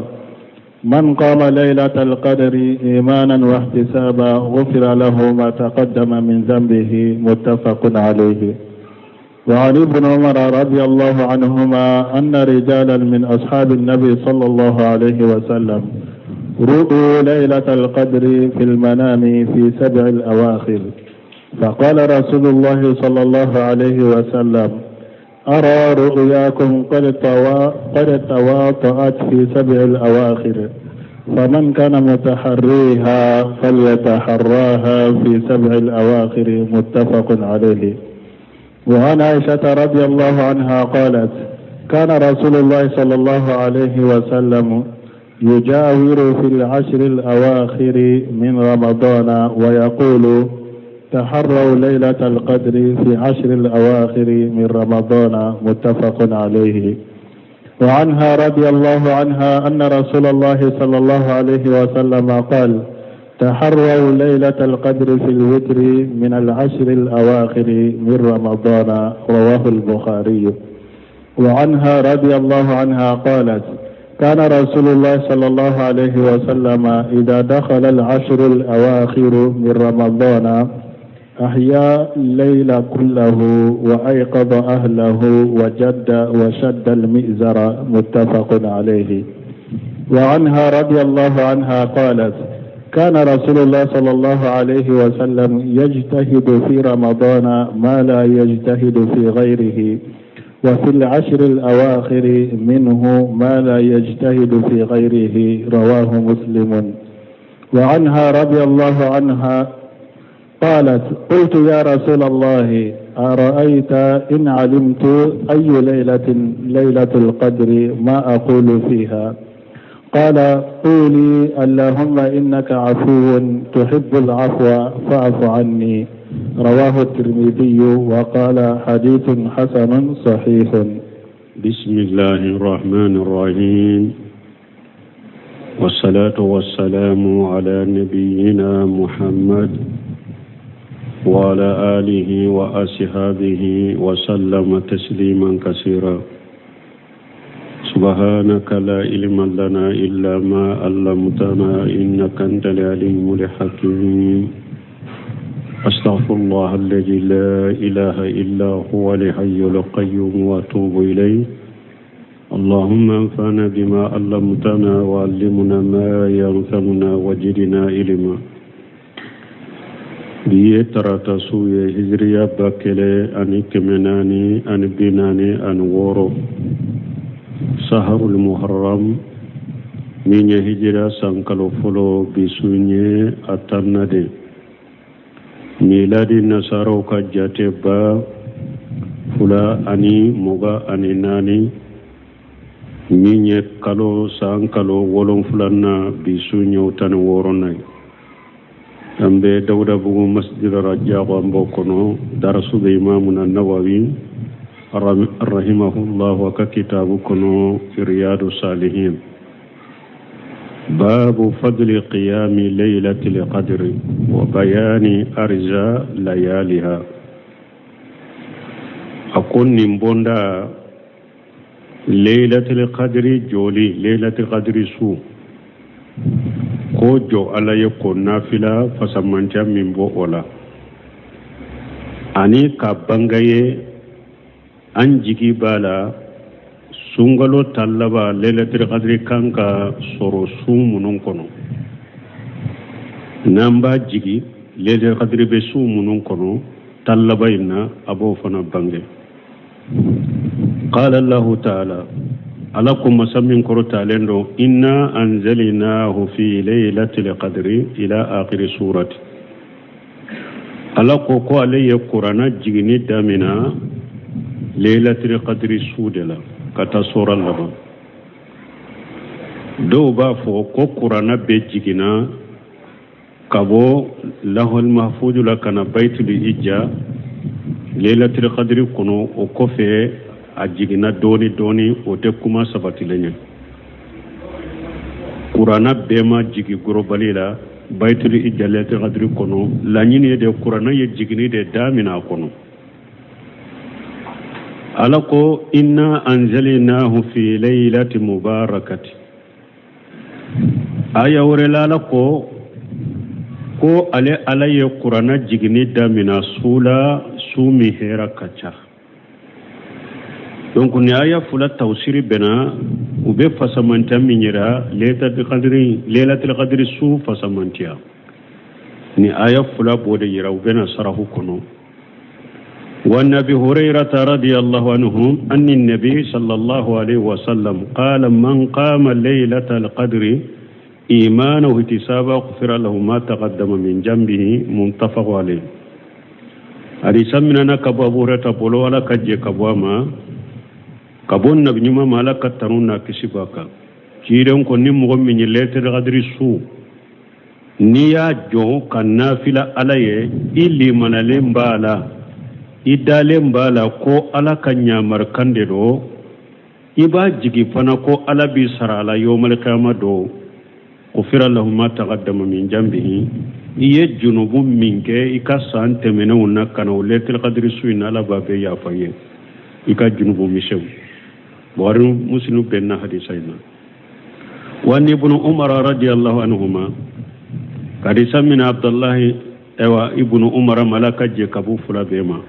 من قام ليلة القدر إيمانا واحتسابا غفر له ما تقدم من ذنبه. متفق عليه. وعن ابن عمر رضي الله عنهما أن رجالا من أصحاب النبي صلى الله عليه وسلم رؤوا ليلة القدر في المنام في 7 الأواخر، فقال رسول الله صلى الله عليه وسلم: أرى رؤياكم قد تواطأت في 7 الأواخر، فمن كان متحريها فليتحراها في 7 الأواخر. متفق عليه. وعن عائشة رضي الله عنها قالت: كان رسول الله صلى الله عليه وسلم يجاور في 10 الأواخر من رمضان ويقول: تحروا ليلة القدر في 10 الأواخر من رمضان. متفق عليه. وعنها رضي الله عنها أن رسول الله صلى الله عليه وسلم قال: تحروا ليلة القدر في الوتر من 10 الأواخر من رمضان. رواه البخاري. وعنها رضي الله عنها قالت: كان رسول الله صلى الله عليه وسلم إذا دخل 10 الأواخر من رمضان أحيا الليل كله وأيقظ أهله وجد وشد المئزر. متفق عليه. وعنها رضي الله عنها قالت: كان رسول الله صلى الله عليه وسلم يجتهد في رمضان ما لا يجتهد في غيره، وفي العشر الأواخر منه ما لا يجتهد في غيره. رواه مسلم. وعنها رضي الله عنها قالت: قلت يا رسول الله، أرأيت إن علمت أي ليلة ليلة القدر ما أقول فيها؟ قال: قولي اللهم إنك عفو تحب العفو فاعف عني. رواه الترمذي وقال حديث حسن صحيح. بسم الله الرحمن الرحيم، والصلاة والسلام على نبينا محمد وعلى آله وأصحابه وسلم تسليما كثيرا. سبحانك لا علم لنا إلا ما علمتنا إنك أنت العليم الحكيم. أستغفر الله الذي لا إله إلا هو الحي القيوم وأتوب إليه. اللهم انفعنا بما علمتنا وعلمنا ما ينفعنا وزدنا علما. Bi ye tarata su ye, hijiriya 1446, saharul muharram, min ye hijira san kalo fɔlɔ, bi su ye a tanna de. Miladi nasaraw ka jate 2024, min ye kalo san kalo wolonfilanan, bi su ye o 16nan ye. An bɛ Dawudabugu masjid Rajago, an b'o kɔnɔ, darasu bɛ Imamuna Nawawi rahimahullah ka kitabu kɔnɔ, Riyadu Salihin, babu fadli qiyami laylatil qadri wa bayani arja layaliha. A ko nin bonda, laylatil qadri joli, laylatil qadri su ko jɔ Ala ye ko nafila fasamantiya min bɔ o la, ani ka banga ye an jigi b'a la sunkalo tan laban lailatul qadri kan ka sɔrɔ su minnu kɔnɔ, n'an b'a jigi lailatul qadri bɛ su minnu kɔnɔ tan laban in na, a b'o fana bange. Qala Allahu ta'ala, Ala ko, masa min kɔrɔtalen don, inna anzalnahu fi laylatil qadri ila akhiri surati. Ala ko ko ale ye Kurana jiginni damina laylatil qadri su de la ka taa sura laban. Dɔw b'a fɔ ko Kurana bɛ jiginna ka bɔ lahul mahfudu la ka na Baitul Ijja laylatil qadri kɔnɔ, o kɔfɛ a jiginna dɔɔni dɔɔni. O tɛ kuma sabatilen ye. Kurana bɛɛ ma jigi gorobali la Baitul Ijja laylatil qadri kɔnɔ. Laɲini ye de, Kurana ye jiginni de daminɛ a kɔnɔ. Ala ko inna anzalnahu fi laylati mubarakati. Aya wɛrɛ la, Ala ko ko ale Ala ye Kurana jiginni damina su la, su min hɛrɛ ka ca. Donc ni aya fila tawsiri bɛnna, u bɛ fasamantiya min yira laylatul qadri su fasamantiya, ni aya fila b'o de yira, u bɛna sarahu kɔnɔ. وعن ابي هريره رضي الله عنه ان النبي صلى الله عليه وسلم قال: من قام ليله القدر ايمانا واحتسابا غفر له ما تقدم من جنبه. متفق عليه. Hadisa minana ka bɔ Abu Hurairah bolo, Ala ka jɛ ka bɔ a ma, ka bɔ nabi ɲuman ma, Ala ka tanu n'a kisi b'a kan. Ciden ko ni mɔgɔ min ye laylatul qadri su, n'i y'a jɔ ka nafila Ala ye, i limanalen b'a la, i dalen b'a la ko Ala ka ɲamarikan de don, i b'a jigi fana ko Ala b'i sara a la yawmal qiyama don, gufira lahu ma taqaddama min jambihi, i ye junubu min kɛ i ka san tɛmɛnenw na ka na o laylatul qadri su in na, Ala b'a bɛɛ yafa i ye, i ka junubu misɛnw. Buhari, Muslim bɛnna hadisa in na. Wa ni ibnu Umar radiyallahu anhuma, hadisa min Abdullahi ewa ibnu Umar, malaka jɛ ka bɔ fila bɛɛ ma,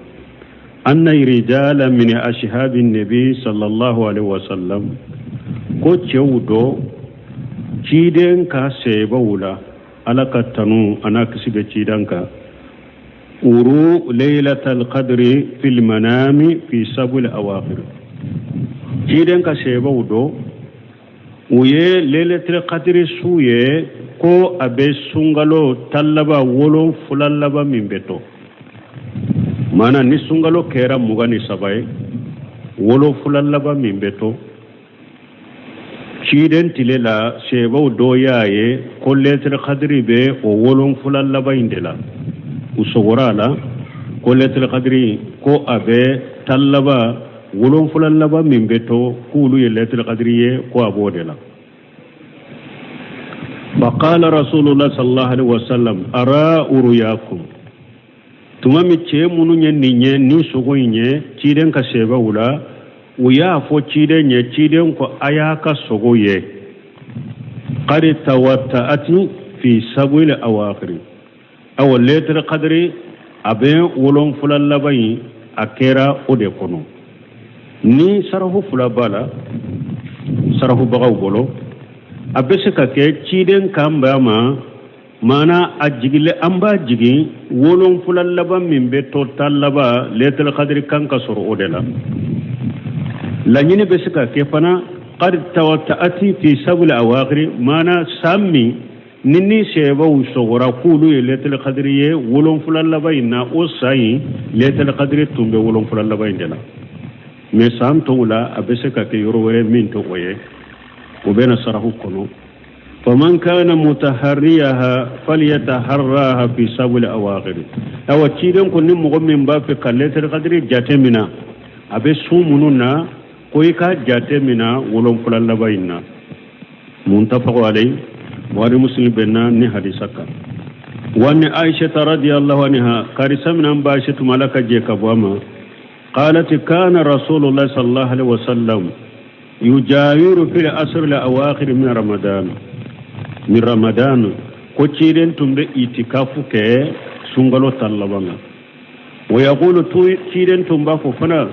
anna rijala min ashabi nabi sallallahu alaihi wasallam, ko cɛw dɔ ciden ka sɛbɛw la. Ala ka tanu an'a kisi bɛ cidan kan. Uru laylatal qadri fil manami fi sab'il awakhir. Ciden ka seebaw dɔ u ye lailatul qadri su ye ko a bɛ sunkalo tan laban wolonfula laban min bɛ to. Maana ni sunkalo kɛra 23 ye, wolonfula laban min bɛ to, ciden tile la seebaw dɔ y'a ye ko lailatul qadri bɛ o wolonfula laban in de la. U sogora a la ko lailatul qadri ko a bɛ tan laban wolonfula laban min bɛ to, k'olu ye lailatul qadri ye, ko a b'o de la. Faqala rasulullah sallallahu alaihi wasallam ara uruyakum. Tuma min cɛ minnu ye nin ye, nin sogo in ye ciden ka seebaw la, u y'a fɔ ciden ye, ciden ko a y'a ka sogo ye qad tawatta'ati fi sab'il awakhir. Awa lailatul qadri a bɛ wolonfula laban in, a kɛra o de kɔnɔ. Ni sarafu fila b'a la sarafubagaw bolo, a bɛ se ka kɛ ciden kan b'a ma, maana a jigile an b'a jigin wolonfula laban min bɛ to tan laban, lailatul qadri kan ka sɔrɔ o de la. Laɲini bɛ se ka kɛ fana qad tawatta'ati fi sab'il awakhir, maana san min ni seebaw sɔgɔra k'olu ye lailatul qadri ye wolonfula laban in na, o san in lailatul qadri tun bɛ wolonfula laban in de la. Mais san tɔw la a bɛ se ka kɛ yɔrɔ wɛrɛ min tɛ o ye, o bɛ na sarafu kɔnɔ. Faman kana mutaharriyaha falyataharraha fi sab'il awakhir. Awa ciden ko ni mɔgɔ min b'a fɛ ka lailatul qadri jate mina, a bɛ sun minnu na, ko i k'a jate mina wolonfula laban in na. Muttafaqun alayhi, Bukhari Muslim bɛnna ni hadisa kan. Wa ni Aisha radiyallahu anha, karisa min an ba Aisha tuma Ala ka jɛ ka bɔ a ma, qalat kana rasulullah sallallahu alaihi wasallam yujawiru fil asr al awakhir min ramadan min ramadan, ko ciden tun bɛ itikafu kɛ sunkalo tan laban na. Wa yaqulu, ciden tun b'a fɔ fana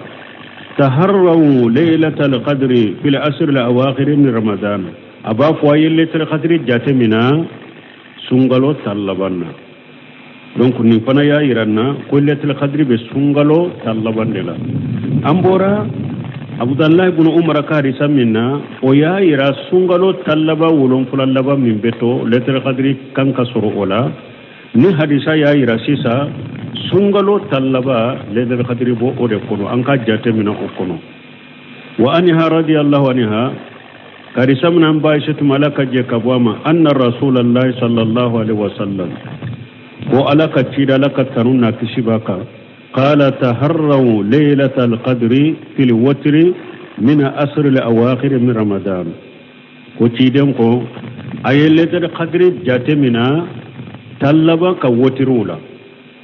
taharraw laylatal qadri fil asr al awakhir min ramadan, a b'a fɔ a ye lailatul qadri jate mina sunkalo tan laban na. Donc nin fana y'a yira n na ko lailatul qadri bɛ sunkalo tan laban de la. An bɔra Abudalayi ibn Umar ka hadisa min na, o y'a yira sunkalo tan laban wolonfula laban min bɛ to, lailatul qadri kan ka sɔrɔ o la. Ni hadisa y'a yira sisan sunkalo tan laban lailatul qadri b'o o de kɔnɔ, an ka jate minɛ o kɔnɔ. Wa anha radiyallahu anha, karisa min an ba Aisha tuma Ala ka jɛ ka bɔ a ma, anna rasulallahi sallallahu alaihi wasallam, ko Ala ka cida, Ala ka tanu n'a kisi b'a kan, qala taharraw laylatal qadri fil watri min asr al awakhir min ramadan, ko ciden ko a ye lailatul qadri jate mina tan laban ka wotiriw la,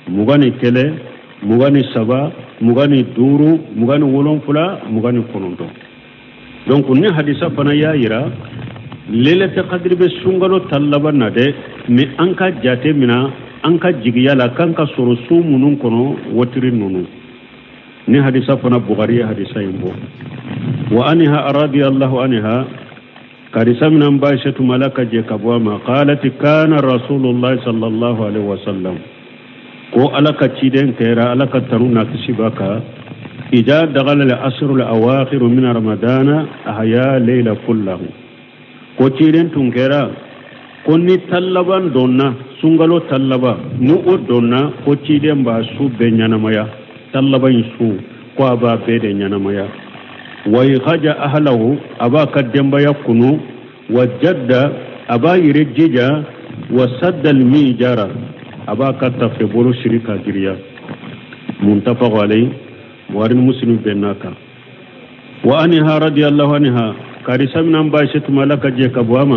21, 23, 25, 27, 29. Donc ni hadisa fana y'a yira lailatul qadri bɛ sunkalo tan laban na dɛ, mais an ka jate mina an ka jigiya la kan ka sɔrɔ sun minnu kɔnɔ, wotiri ninnu. Ni hadisa fana Bukhari ye hadisa in bɔ. Wa anha radiyallahu anha, karisa min an ba Aisha tuma Ala ka jɛ ka bɔ a ma, qalat kana rasulullah sallallahu alaihi wasallam, ko Ala ka ciden kɛra, Ala ka tanu n'a kisi b'a kan, ida dagala al asr al awakhir min ramadana ahya layla kullahu, ko ciden tun kɛra ko ni tan laban donna, sunkalo tan laban ni o donna, ko ciden b'a su bɛɛ ɲɛnamaya, tan laban in su ko a b'a bɛɛ de ɲɛnamaya. Wa ikhaja ahlahu, a b'a ka denbaya kunu, wa jadda, a b'a yɛrɛ jija, wa sadda al-mijara, a b'a ka tafe bolo siri ka giriya. Muttafaqun alayhi, Bukhari ni Muslim bɛnn'a kan. Wa anha radiyallahu anha, karisa min an ba Aisha tuma Ala ka jɛ ka bɔ a ma.